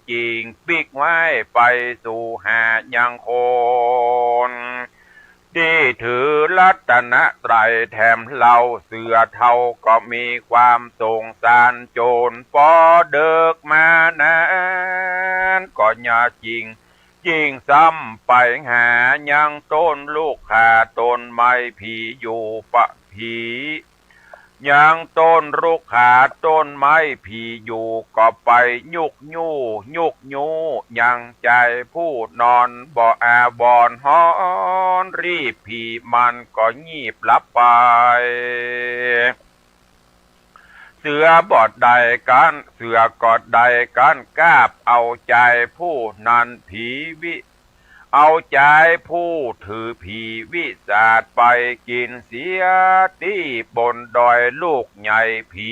จิ่งปิ๊กไว้ไปสู่หายังคนตี้ถือรัตนตรัยแถมเล่า เสือเฒ่าก็มีความสงสาร จ๋นปอเดิกมานั้นก็อย่าจิ่ง จิ่งซ้ำไปหายังต้นลุกขาต้นไม้ผีอยู่ปะผี ยังต้นลุกขาต้นไม้ผีอยู่ ก็ไปยุกยู้ ยุกยู้ ยังจายผู้นอนบ่อาบอนฮ้อน รีบผีมันก็งีบหลับไป เสือบ่ได้กั๋น เสือก็ได้กั๋นกราบเอาจายผู้นั้น ผีวิ เอาจายผู้ถือผีวิสาทไปกิ๋นเสียตี้บนดอยลูกใหญ่ ผี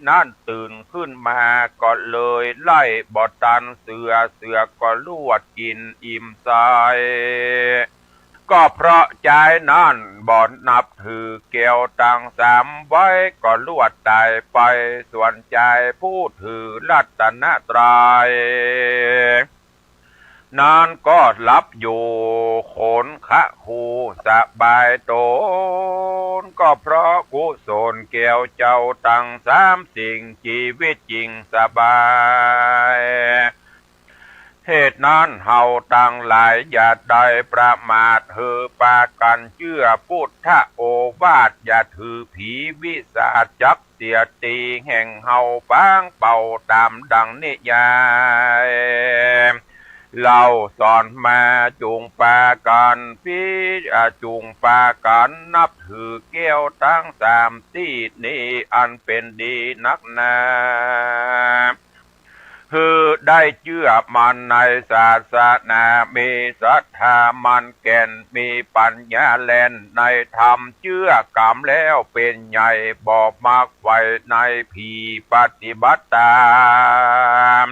นั้นตื่นขึ้นมาก็เลยไล่บ่ตันเสือ เสือก็ลวดกิ๋นอิ่มใส ก็เพราะจายนั้นบ่นับถือแก้วตังสามไว้ ก็ลวดต๋ายไป ส่วนจายผู้ถือรัตนตรัยนั้นก็หลับอยู่ขนคะคูสบายต๋น ก็เพราะกุศลแก้วเจ้าตังสามสิ่ง จีวิตจิ่งสบาย เหตุนั้นเฮาตังหลายอย่าได้ประมาท หื้อปากั๋นเจื้อพุทธโอวาท อย่าถือผีวิสาทจักเสียตี้ แห่งเฮาปางเป่าต๋ามดังนิยายเล่าสอนมา จุ่งปากั๋นพิ อ่า จุ่งปากั๋นนับถือแก้วตังสามตี้นี้ อันเป๋นดีนักหนา หื้อได้เจื้อมั่นในศาสนา มีศรัทธามั่นแก่น มีปัญญาแล่นในธรรม เจื้อกำแล้วเป๋นใหญ่ บ่มักใฝ่ในผี ปฏิบัติต๋าม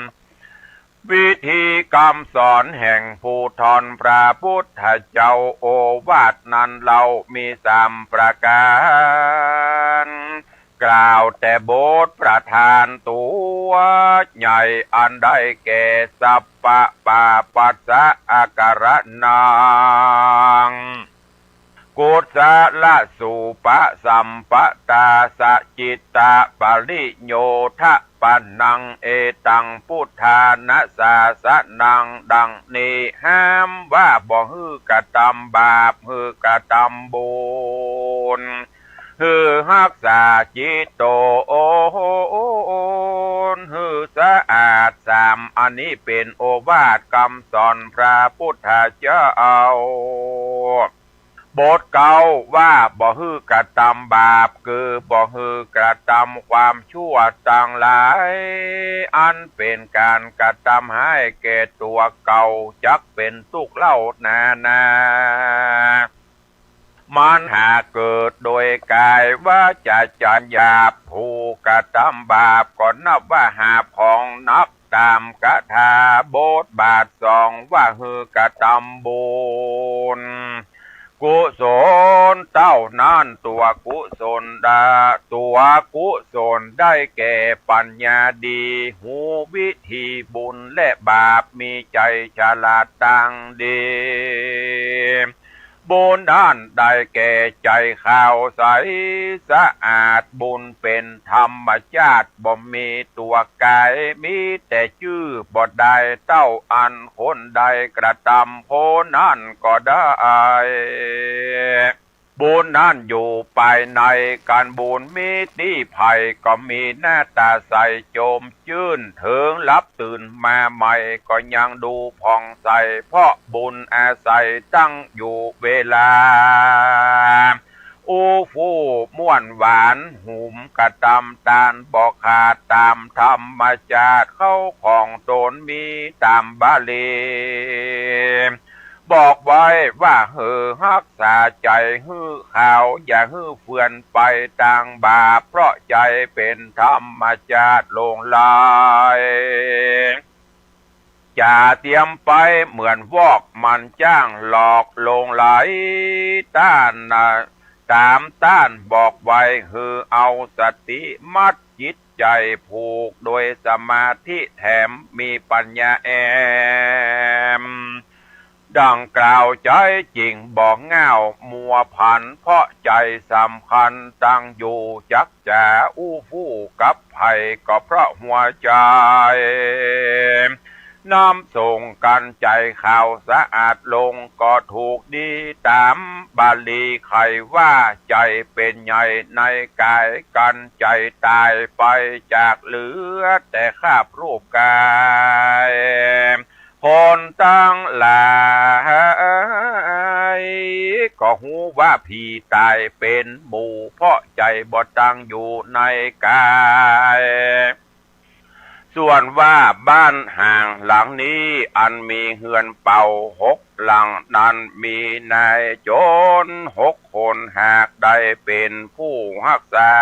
วิธีกำสอนแห่งผู้ท่อนพระพุทธเจ้า โอวาทนั้นเล่ามีสามประก๋าน กล่าวแต่บทประธานตั๋วใหญ่ อันได้แก่ สัพพะปาปัสสะอาการะนัง กุศลสูปสัมปตา สจิตตปริโยทปนัง เอตังพุทธานะสาสนัง ดังนี้ ห้ามว่าบ่หื้อกระตำบาป หื้อกระตำบุญ หื้อฮักษาจิตโตน หื้อสะอาด สาม อันนี้เป๋นโอวาทกำสอนพระพุทธเจ้า บทเก๊าว่าบ่หื้อกระตำบาป คือบ่หื้อกระตำความชั่วตังหลาย อันเป๋นก๋านกระตำฮ้ายแก่ตั๋วเก่า จักเป๋นตุ๊กข์เล่านานา มันหากเกิดโดยก๋ายวาจาใจ๋หยาบ ผู้กระตำบาปก็นับว่าหาบของหนัก ต๋ามกถาบทบาทสองว่าหื้อกระตำบุญ กุศลเต้านั้น ตั๋วกุศลดา ตั๋วกุศลได้แก่ปัญญาดี ฮู้วิธีบุญและบาป มีใจ๋ฉลาดตังดี บุญนั้นได้แก่ใจ๋ขาวใสสะอาด บุญเป๋นธรรมชาติ บ่มีตั๋วก๋าย มีแต่จื้อ บ่ได้เต้าอันคนใดกระตำ คนนั้นก็ได้ บุญนั้นอยู่ภายใน กันบุญมีตี้ใผ ก็มีหน้าต๋าใสโจมจื้น เถิงหลับตื่นมาใหม่ ก็ยังดูผ่องใส เพราะบุญอาศัยตั้งอยู่เวลา อู้ฟู่ม่วนหวาน หุมกระตำตานบ่ขาด ต๋ามธรรมชาติ เข้าของต๋นมีต๋ามบาลี บอกไว้ว่าหื้อฮักษาใจ๋หื้อขาว อย่าหื้อเฟือนไปตางบาป เพราะใจ๋เป๋นธรรมชาติหลงไหล จ๋าเตียมไปเหมือนวอก มันจ้างหลอกหลงไหล ต้านนะ ต๋ามต้านบอกไว้ หื้อเอาสติมัดจิตใจ๋ ผูกโดยสมาธิแถม มีปัญญาแอม ดังกล่าวใจ๊จิ่งบ่ง่าวมัวผัน เพราะใจ๋สำคัญตั้งอยู่ จักจ๋าอู้ฟู่กับใผ ก็เพราะหัวใจ๋ น้ำส่งกันใจ๋ขาวสะอาดลง ก็ถูกดีต๋ามบาลีไขว่า ใจ๋เป๋นใหญ่ในก๋าย กันใจ๋ต๋ายไปจากเหลือแต่คราบรูปก๋าย คนตังหลายก็ฮู้ว่าผีต๋ายเป๋นหมู่ เพราะใจ๋บ่ตั้งอยู่ในก๋าย ส่วนว่าบ้านห่างหลังนี้ อันมีเฮือนเป่าหกหลังนั้น มีนายโจรหกคน หากได้เป๋นผู้ฮักษา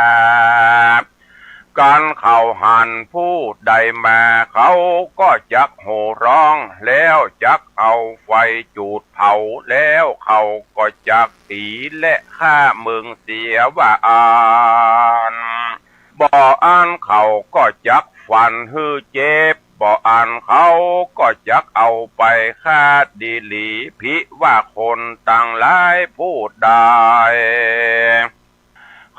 กันเขาหันผู้ใดมา เขาก็จักโห่ฮ้อง แล้วจักเอาไฟจูดเผา แล้วเขาก็จักตี๋และฆ่ามึงเสียว่าอั้น บ่อั้นเขาก็จักฟันหื้อเจ็บ บ่อั้นเขาก็จักเอาไปฆ่าดีหลี ผิว่าคนตังหลายผู้ใด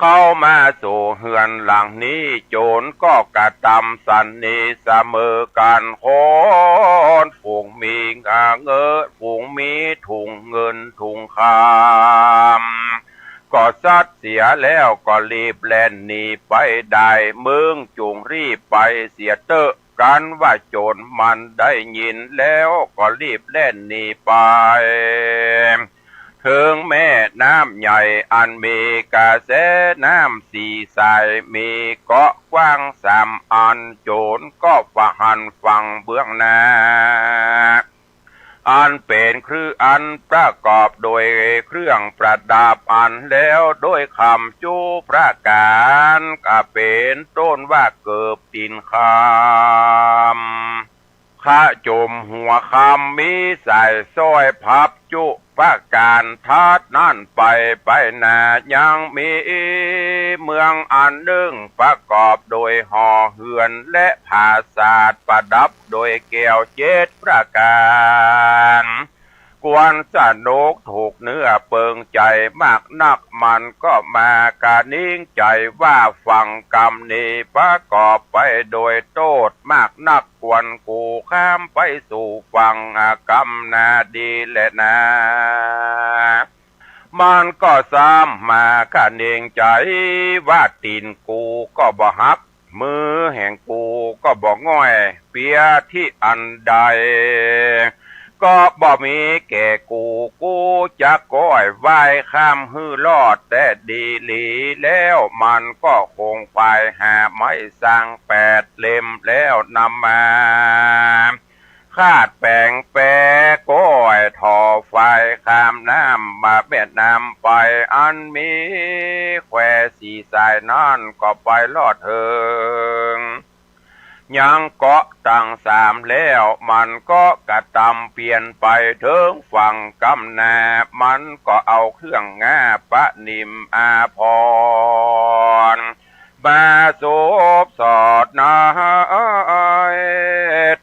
เข้ามาสู่เฮือนหลังนี้ โจรก็กระตำสันนิเสมอกั๋น คนฝูงมีเงิน ฝูงมีถุงเงินถุงคำ ก็ซัดเสียแล้วก็รีบแล่นหนีไปได้ มึงจุ่งรีบไปเสียเต๊อะ กันว่าโจรมันได้ยินแล้วก็รีบแล่นหนีไป เถิงแม่น้ำใหญ่อันมีกระแสน้ำสี่สาย มีเกาะกว้างสามอัน โจรก็บ่หันฝั่งเบื้องหน้า อันเป๋นเครื่องอันประกอบโดยเครื่องประดับอันแล้วโดยคำจุประก๋าน ก็เป๋นต้นว่าเกิบตี๋นคำ ขะจมหัวคำ มีสายสร้อยพับจุประก๋าน ถัดนั้นไป ไปหน้ายังมีเมืองอันนึ่งประกอบโดยหอเฮือนและผาสาทประดับโดยแก้วเจ็ดประก๋าน ควรสนุกถูกเนื้อเปิงใจ๋มากนัก มันก็มากระหนิงใจ๋ว่าฟังกำนี้ประกอบไปโดยโต้ษมากนัก ควรกู๋ข้ามไปสู่ฝั่ง อ่า กำนาดีแลนา มันก็ซ้ำมากระหนิงใจ๋ว่าตี๋นกูก็บ่หัก มือแห่งกูก็บ่ง่อยเปียตี้อันใด ก็บ่มีแก่กู กูจักก้อยว่ายข้ามหื้อรอดแต๊ดีหลี แล้วมันก็คงไปหาไม้สังแปดเล่ม แล้วนำมา คาดแป๋งแป๋ก้อยถ่อฝายข้ามน้ำมาแม่น้ำไป อันมีแควสี่สายนั้นก็ไปรอดเถิง ยังเกาะตังสามแล้ว มันก็กระตำเปียนไปเถิงฝั่งกำนา มันก็เอาเครื่องงาประนิมอาภรณ์ มาสวมสอดนา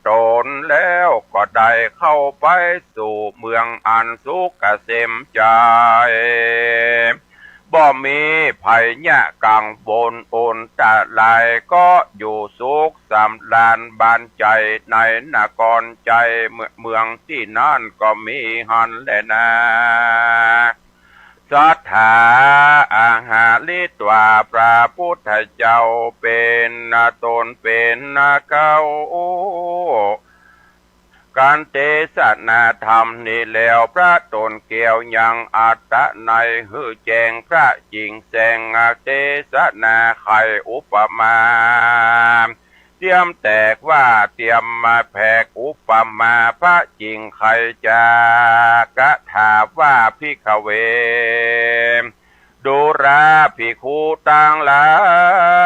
ต๋น แล้วก็ได้เข้าไปสู่เมืองอันสุขเกษมใจ๋ บ่มีภัยยะกังวลอันตราย ก็อยู่สุขสำราญบานใจ๋ในนครใจ๋ เมืองตี้นั้นก็มีหั้นแลนา สัตถา อาหาริตวา พระพุทธเจ้าเป๋นต๋นเป๋นเก๊า กั๋นเตสนาธรรมนี้แล้ว พระต๋นแก้วยังอัตตะนัยหื้อแจ้งพระจิ๋งแสง เตสนาไขอุปมา เตียมแตกว่าเตียมมาแผกอุปมาพระจิ๋งไข จาคะถาว่า ภิกขเว ดูราภิกขุตังหลา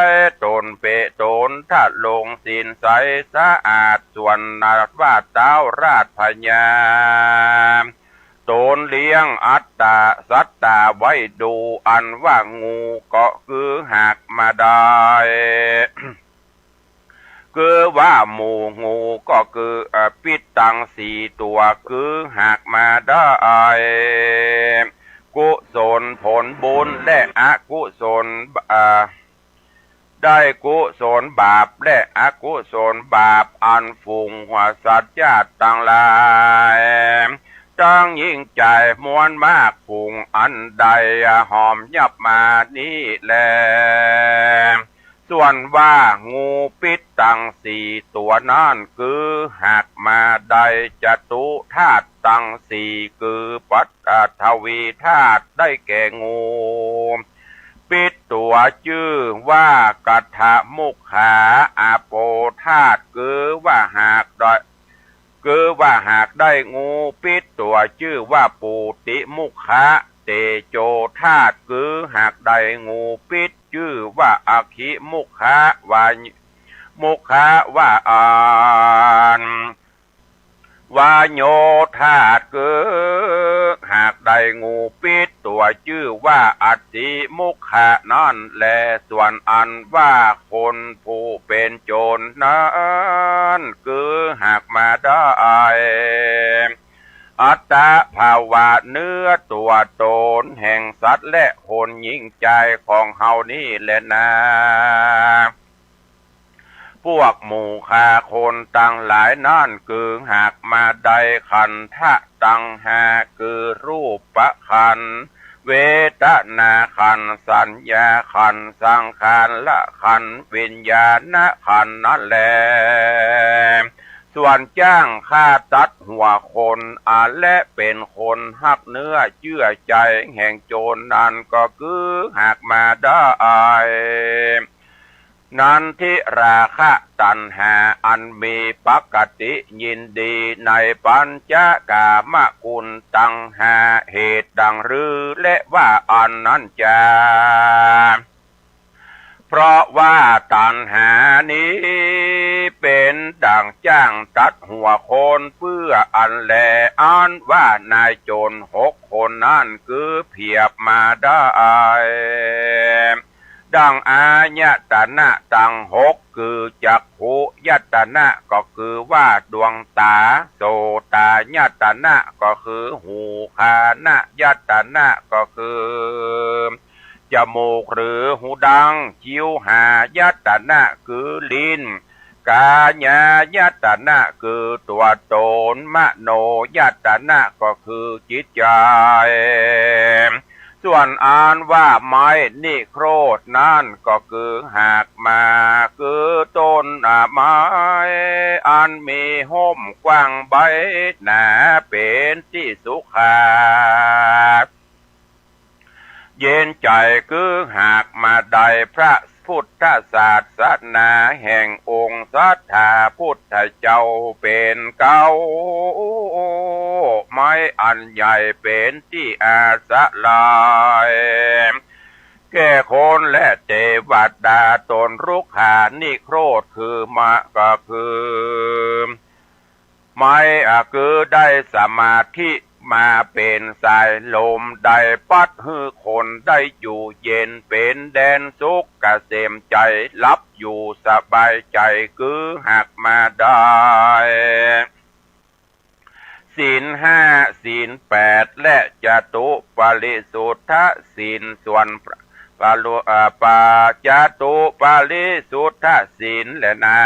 ย ต๋นเป๋นต๋นทรงศีลใสสะอาด ส่วนว่าท้าวราชพญา ต๋นเลี้ยงอัตตาสัตตาไว้ดู อันว่างูก็คือหากมาได้ คือว่าหมู่งูก็คือ เอ่อ ปิ๊ดตังสี่ตั๋วคือหากมาได้ กุศลผลบุญและอกุศล เอ่อ ได้กุศลบาปและอกุศลบาป อันฝูงสัตว์จั้ดตังหลาย ตังหญิงจายมวลมากฝูงอันใดหอมยับมานี้แล ส่วนว่างูปิ๊ดตังสี่ตั๋วนั้น คือหากมาได้จตุธาตุตังสี่ คือปัท อ่า ทวีธาตุ ได้แก่งูปิ๊ดตั๋วจื้อว่ากัทธมุขขา อาโปธาตุ คือว่าหากได้ คือว่าหากได้งูปิ๊ดตั๋วจื้อว่าปูติมุขขา เตโจธาตุ คือหากได้งูปิ๊ดจื้อว่าอคิมุขขาวา มุขขาวาอัน วาโยธาตุ คือหากได้งูปิ๊ดตั๋วจื้อว่าอัสสิมุขขานั้นแล ส่วนอันว่าคนผู้เป๋นโจรนั้น คือหากมาได้ อัตตภาวะเนื้อตั๋วต๋นแห่งสัตว์และคนหญิงจายของเฮานี้แลนา พวกหมู่ข้าคนตังหลายนั้น คือหากมาได้ขันธะตังห้า คือรูปขันธ์ เวทนาขันธ์ สัญญาขันธ์ สังขารขันธ์ วิญญาณขันธ์นั้นแล ส่วนจ้างฆ่าตัดหัวคน อันและเป๋นคนฮักเนื้อเจื้อใจ๋แห่งโจรนั้น ก็คือหากมาได้ นันทิราคะตัณหาอันมีปกติยินดีในปัญจกามคุณตังห้า เหตุดังรือและว่าอันนั้นจา เพราะว่าตัณหานี้เป๋นดั่งจ้างตัดหัวคนเปื้ออันแล อันว่านายโจรหกคนนั้น คือเผียบมาได้ ด ดังอายตนะตังหก คือจักขุยตนะก็คือว่าดวงต๋า โสตายตนะก็คือหู ฆานยตนะก็คือจมูกหรือหูดัง จิวหายตนะคือลิ้น กายายตนะคือตั๋วต๋น มโนยตนะก็คือจิตใจ๋ ส่วนอันว่าไม้นิโครธนั้นก็คือหากมา คือต้นไม้อันมีฮ่มกว้างใบหนา เป๋นตี้สุขา เย็นใจ๋ คือหากมาได้พระพุทธศาสนาแห่งองค์สัตถาพุทธเจ้าเป๋นเก๊า ไม้อันใหญ่เป๋นตี้อาศรัยแก่คนและเตวดา ต้นรุกขานิโครธคือมะ ก็คือ ไม้ อ่ะ คือได้สมาธิมาเป๋นสายลม ได้ปัดหื้อคนได้อยู่เย็น เป๋นแดนสุขเกษมใจ๋ หลับอยู่สบายใจ๋ คือหากมาได้ ศีลห้า ศีลแปด และจตุปริสุทธศีล ส่วนพระ ปะลุ อ่า ปะ จตุปริสุทธศีลแลนา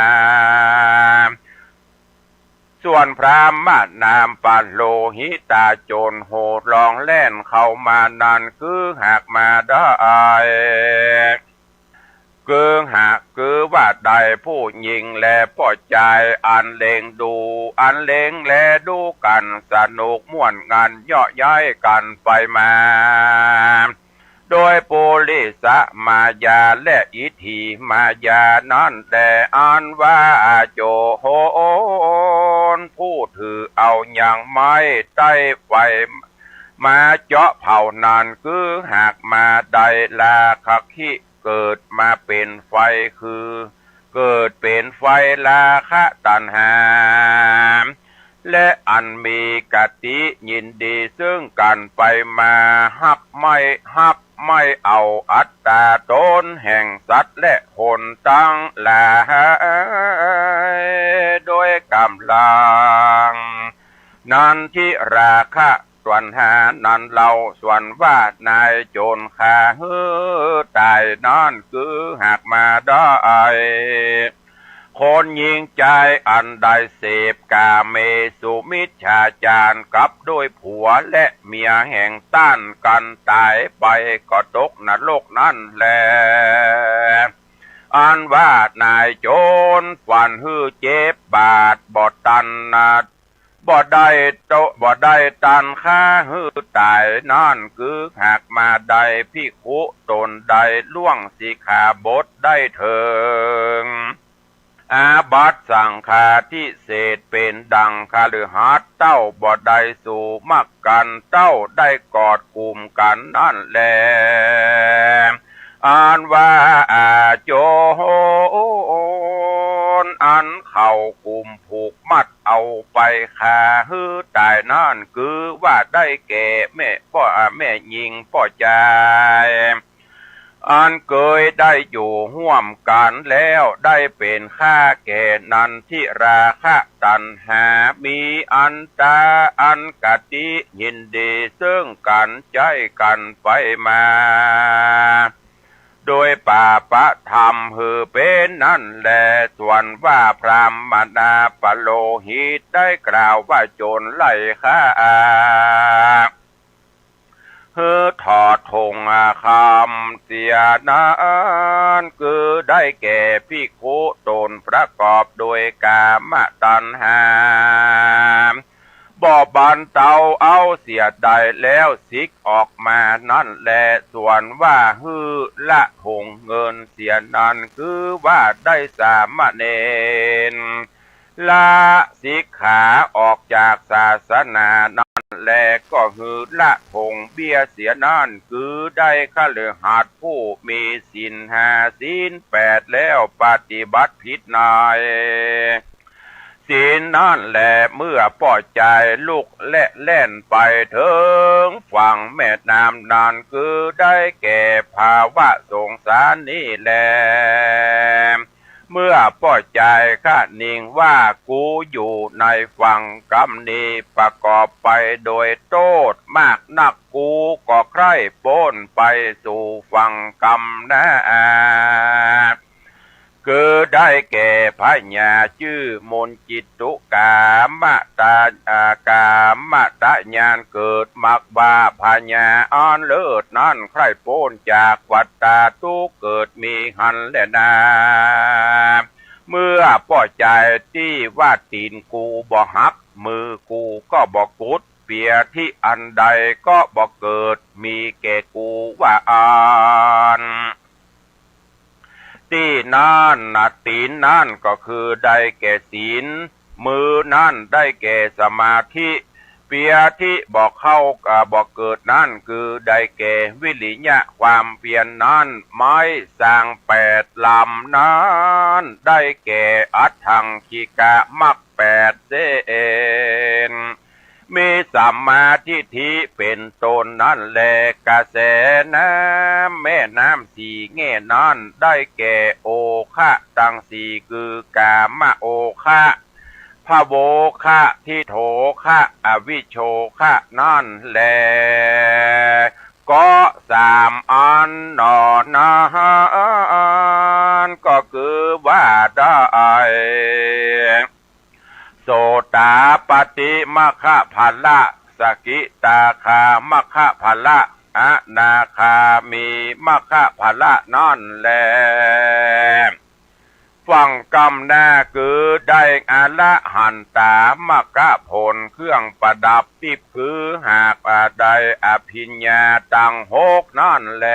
ส่วนพราหมณามปะโลหิตาโจรโห่ร้องแล่นเข้ามานั้น คือหากมาได้ คือหาก คือว่าได้ผู้ญิงและป้อจาย อันเล็งดู อันเล็งแลดูกั๋นสนุกม่วนงันเยาะเย้ยกั๋นไปมา โดยปุริสมายาและอิทธิมายานั้นแล อันว่าโจรผู้ถือเอายังไม้ใต้ไฟมาเจาะเผานั้น คือหากมาได้ราคะคิเกิดมาเป๋นไฟ คือเกิดเป๋นไฟราคะตัณหา และอันมีกติยินดีซึ่งกั๋นไปมา ฮักไม่ ฮักไม่เอาอัตตาต๋นแห่งสัตว์และคนตังหลาย โดยก๋ำลัง นันทิราคะตัณหานั้นเล่า ส่วนว่านายโจรฆ่าหื้อต๋ายนั้น คือหากมาได้ คนญิงจายอันได้เสพกาเมสุมิจฉาจารกับด้วยผัวและเมียแห่งต้านกั๋นต๋ายไป ก็ตกนรกนั้นแล อันว่านายโจรฟันหื้อเจ็บบาดบ่ตันนะ บ่ได้โต บ่ได้ตันฆ่าหื้อต๋ายนั้น คือหากมาได้ภิกขุต๋นได้ล่วงสิกขาบทได้เถิง อาบัติสังฆาทิเศษเป๋นดังคฤหัสถ์เต้าบ่ได้สู่มักกั๋นเต้าได้กอดกุมกั๋นนั้นแล อันว่าโจรอันเขากุมผูกมัดเอาไปฆ่าหื้อต๋ายนั้น คือว่าได้แก่แม่ป้อ อ่า แม่ญิงป้อจาย อันเกยได้อยู่ฮ่วมกั๋นแล้ว ได้เป๋นข้าแก่นันทิราคะตัณหา มีอันต๋าอันกติยินดีซึ่งกั๋นใจ๊กั๋นไปมา โดยปาปะธรรมหื้อเป๋นนั้นแล ส่วนว่าพราหมณาปะโลหิตได้กล่าวว่าโจรไล่ฆ่า หื้อถอดถงคำเสียนั้น คือได้แก่ภิกขุต๋นประกอบโดยกามตัณหา บ่บรรเตาเอาเสียได้แล้วสิกออกมานั้นแล ส่วนว่าหื้อละถงเงินเสียนั้น คือว่าได้สามเณร ละสิกขาออกจากศาสนานั้นแล ก็หื้อละถงเบี้ยเสียนั้น คือได้คฤหัสถ์ผู้มีศีลห้าศีลแปดแล้วปฏิบัติผิดใน ศีลนั้นแล เมื่อป้อจายลุกและแล่นไปเถิงฝั่งแม่น้ำนั้น คือได้แก่ภาวะสงสารนี้แล เมื่อป้อจายคะนิงว่า กูอยู่ในฝั่งกำนี้ ประกอบไปโดยโต้ษมากนัก กูก็ใคร่ป๊นไปสู่ฝั่งกำนา คือได้แก่พญาจื้อมนจิตตุกามตะ อ่า กามตะญาณ เกิดมักว่าพญาอันเลิศนั้นใคร่ป๊นจากวัฏฏะทุกข์เกิดมีหั้นแลนา เมื่อป้อจายตี้ว่า ตี๋นกูบ่หัก มือกูก็บ่กุด เปียที่อันใดก็บ่เกิดมีแก่กูว่าอั้น ตี้นั้นนะ ตี๋นนั้นก็คือได้แก่ศีล มือนั้นได้แก่สมาธิ เปียที่บ่เข้า อ่า บ่เกิดนั้น คือได้แก่วิริยะความเพียรนั้น ไม้สร้างแปดลำนั้น ได้แก่อัฏฐังคิกะมรรคแปดเส้น มีสัมมาทิฏฐิเป็นต้นนั้นแล กระแสน้ำ แม่น้ำสี่แง่นั้น ได้แก่โอคะตังสี่ คือกามโอคะ ภโวคะ ทิฏโฐคะ อวิชโชคะนั้นแล ก็สามอันหนอ นั้นก็คือว่าได้ โสตาปัตติมรรคผละ สกิทาคามรรคผละ อนาคามีมรรคผละนั้นแล ฝั่งกำนาคือได้อรหันตามรรคผลเครื่องประดับทิพย์ คือหากว่าได้อภิญญาตังหกนั้นแล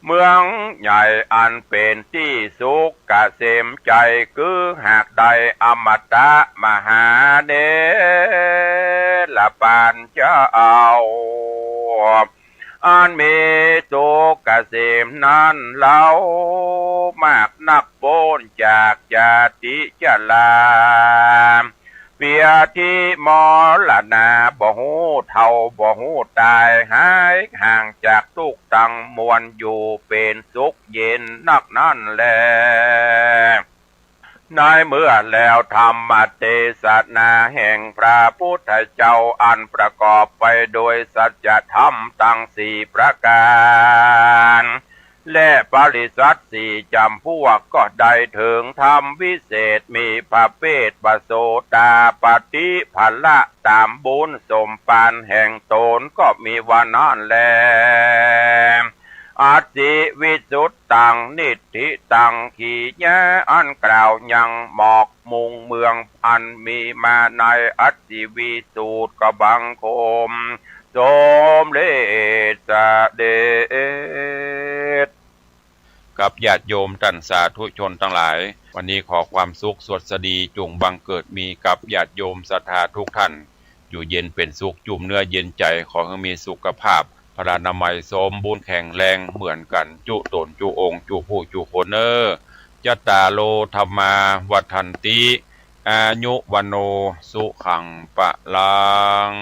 เมืองใหญ่อันเป็นตี้สุขเกษมใจ๋ คือหากได้อมตะมหาเนรปานเจ้า อันมีสุขเกษมนั้นเล่า มากนักป๊นจากจาติจรา เปียที่มรณา บ่ฮู้เฒ่าบ่ฮู้ต๋าย หายห่างจากทุกข์ตังมวล อยู่เป๋นสุขเย็นนักนั้นแล ในเมื่อแล้วธรรมเตสนาแห่งพระพุทธเจ้า อันประกอบไปโดยสัจธรรมตังสี่ประก๋าน และปริษัทสี่จ๋ำพวก ก็ได้เถิงธรรมวิเศษ มีประเภทว่าโสตาปัตติผละ ต๋ามบุญสมปานแห่งต๋น ก็มีว่านั้นแล อสิวิสุทธัง นิฏฐิตัง กิริยาอันกล่าวยังหมอกมุงเมือง อันมีมาในอสิวิสุทธิกบังคม สมเร็จเสด็จ กับญาติโยมต้านสาธุชนตังหลาย วันนี้ขอความสุขสวัสดีจุ่งบังเกิดมีกับญาติโยมศรัทธาทุกท่าน อยู่เย็นเป๋นสุข จุ่มเนื้อเย็นใจ๋ ขอหื้อมีสุขภาพพลานามัยสมบูรณ์แข็งแรงเหมือนกั๋นจุ๊ต๋นจุ๊องค์จุ๊ผู้จุ๊คนเน่อ จัตตาโร ธัมมา วัฑฒันติ อายุ วัณโณ สุขัง พลัง